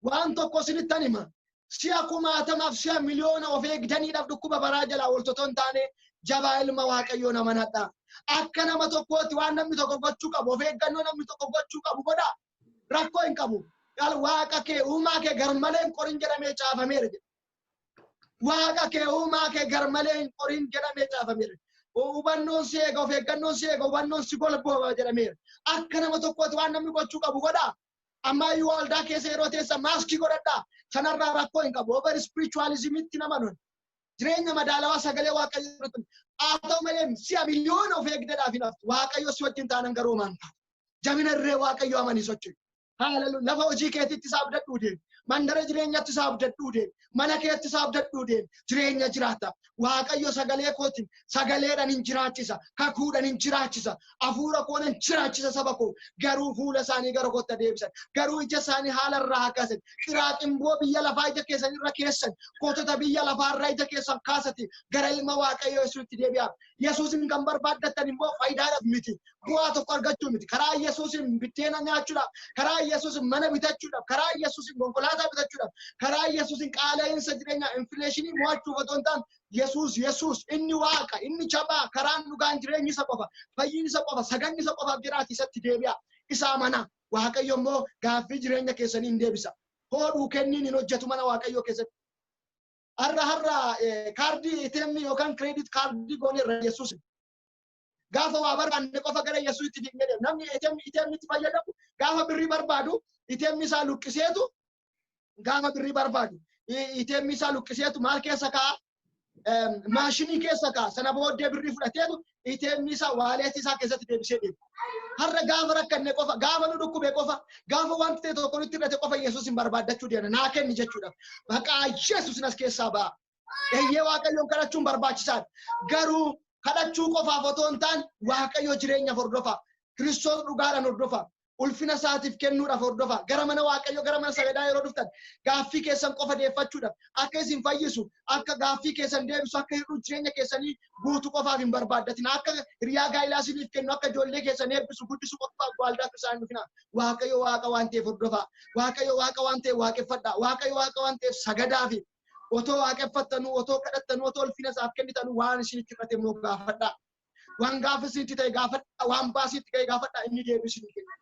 Waan tokko isinittan hima. Si'a kumaatamaaf si'a miliyoona of eegdaniidhaaf dhukkuba baraa jalaa ooltotoo hin taane jabaa ilma Waaqayyoo nama nadha. Akka nama tokkooti waan namni tokko gochuu qabu, of eeggannoo namni tokko gochuu qabu godha. Rakkoo hin qabu. Waaqa kee uumaa kee garmalee hin qorin jedhamee caafameera jedha. Waaqa kee uumaa kee garmalee hin qorin jedhamee caafameera. Hubannoon si eega, of eeggannoon si eega, hubannoon si golbooba jedhameera. Akka nama tokkooti waan namni gochuu qabu godha. Ammayyuu waldaa keessa yeroo teessa maaskii godhadhaa. Sanarraa rakkoo hin qabu. Over spiritualismitti nama nun. Jireenya madaalawaa sagalee Waaqayyoo irratti. Haa ta'u malee si'a miliyoona of eegdadhaaf hin haftu. Waaqayyo si wajjin taanan garuu homaa taatu. Jabina irree Waaqayyoo amanii socho'u. Haaleluu. Lafa hojii keetitti isaa abdadhuu deemi. Mandara jireenyatti isaa abdadhuu deemi. Mana keetti isaa abdadhuu deemi. Jireenya jiraata. Waaqayyo sagalee kootiin sagaleedhaan hin jiraachisa. Kakuudhaan hin jiraachisa. Hafuura koon hin jiraachisa saba koo. Garuu fuula isaanii gara kootti deebisan. Garuu ija isaanii haala irraa haa kaasan. Qiraaximboo biyya lafaa ija keessan irra keessan. Kootota biyya lafaa irraa ija keessan kaasati. Gara ilma Waaqayyoo Yesuusitti deebi'aa. Yesuusin kan barbaaddattan immoo faayidaadhaaf miti. Bu'aa tokko argachuu miti. Karaa Yesuusin biddeena nyaachuudhaaf, karaa Yesuusin mana bitachuudhaaf, karaa Yesuusin konkolaataa bitachuudhaaf, karaa Yesuusin qaala'insa jireenyaa infileeshinii mo'achuuf otoo hin taane Yesuus Yesuus inni Waaqa, inni jabaa, karaan dhugaan jireenyi isa qofa, fayyinni isa qofa, saganni isa qofaaf jiraati isatti deebi'a. Isa amanaa. Waaqayyo immoo gaaffii jireenya keessanii hin deebisa. Hodhuu kenniin hin hojjetu mana Waaqayyoo keessatti. Har'a kaardii ATM yookaan kireedit kaardii goone irra Yesuus. Gaafa waa barbaanne qofa gara Yesuusitti fiignee deemna. Namni ATM itti fayyadamu gaafa birrii barbaadu ATM isaa luqqiseetu gaafa birrii barbaadu ATM isaa luqqiseetu maal keessa kaa'a? Maashinii keessa kaa'a. Sana booddee birrii fudhateetu ATM isaa, wallet isaa keessatti deebisee deema. Har'a gaafa rakkanne qofa, gaafa nu dhukkube qofa, gaafa wanti ta'e tokko nutti hidhate qofa Yesuus hin barbaaddachuu deemna. Naa kenni jechuudha. Maqaa Yesuus as keessaa ba'a. Eeyyee, Waaqayyoon kadhachuun barbaachisaadha. Garuu kadhachuu qofaaf otoo hin taane, Waaqayyo jireenyaaf hordofa. Kiristoos dhugaadhaan hordofa. Ulfina isaatiif kennuudhaaf hordofa. Gara mana Waaqayyo, gara mana sagadaa yeroo dhuftan gaaffii keessan qofa deeffachuudhaaf, akka isin fayyisu, akka gaaffii keessan deebisu, akka hir'uu jireenya keessanii guutuu qofaaf hin barbaaddatin. Akka hiriyaa gaa'ilaa isiniif kennu, akka ijoollee keessan eebbisu, guddisu qofaaf waldaa isaan dhufina. Waaqayyo Waaqa waan ta'eef hordofa. Waaqayyo Waaqa waan ta'eef waaqeffadha. Waaqayyo Waaqa waan ta'eef sagadaafi. Otoo waaqeffattanuu, otoo kadhattanuu, otoo ulfina isaaf kennitanuu, waan isinitti hir'ate immoo gaafadha. Waan gaafa isinitti ta'e gaafadha. Waan baasiitti ta'e gaafadha. Inni deebii isinii kenna.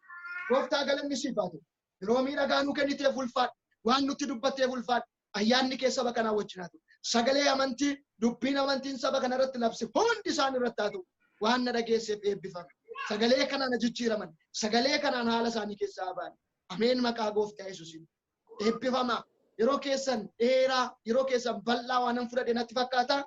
Gooftaa, galanni siif haa ta'u. Yeroo miidhagaa nuu kenniteef ulfaadhu. Waan nutti dubbatteef ulfaadhu. Ayyaanni kee saba kanaa wajjin haa ta'u. Sagalee amantii, dubbiin amantiin saba kana irratti labsi hundi isaan irratti haa ta'u. Waan na dhageesseef eebbifame. Sagalee kanaan jijjiiraman. Sagalee kanaan haala isaanii keessaa ba'an. Ameen, maqaa Gooftaa Yesuusiin. Eebbifama. Yeroo keessan dheeraa, yeroo keessan bal'aa waan fudhadhe natti fakkaata.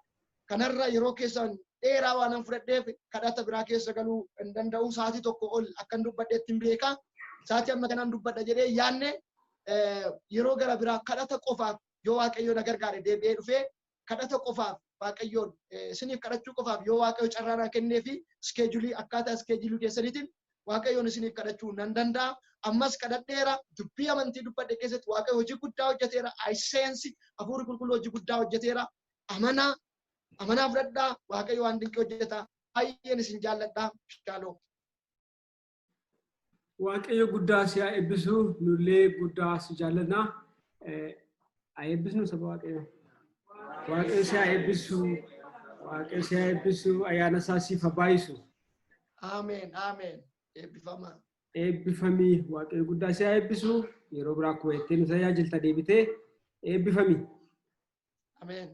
Kanarra yeroo keessan dheeraa waan fudhadheef kadhata biraa keessa galuu hin danda'u. Sa'aatii 1 ol akkan dubbadheetti hin beeka. Sa'aatii amma kanaan dubbadha jedhee yaanne. Yeroo gara biraa kadhata qofaaf yoo Waaqayyo na gargaare deebi'ee dhufee, kadhata qofaaf, Waaqayyoon isiniif kadhachuu qofaaf yoo Waaqayyo carraa naa kennee fi schedule, akkaataa schedule keessaniitiin Waaqayyoon isiniif kadhachuu nan danda'a. Ammas kadhadheera. Dubbii amantii dubbadhe keessatti Waaqayyo hojii guddaa hojjeteera. I sense Hafuurri Qulqulluu hojii guddaa hojjeteera. Amanaa, amanaa fudhadhaa. Waaqayyo waan dinqii hojjeta. Baay'een isin jaalladhaa. Shaaloo. Waaqayyo guddaa si haa eebbisu, nullee guddaa si jaallanna. Haa eebbisnu saba Waaqayyo. Waaqayyo si haa eebbisu. Waaqayyo si haa eebbisu. Ayyaana isaa siif haa baay'isu. Ameen. Ameen. Eebbifamaa. Eebbifamii, Waaqayyo guddaa si haa eebbisu. Yeroo biraa akkuma jettee nu tajaajilta deebitee, eebbifamii. Ameen.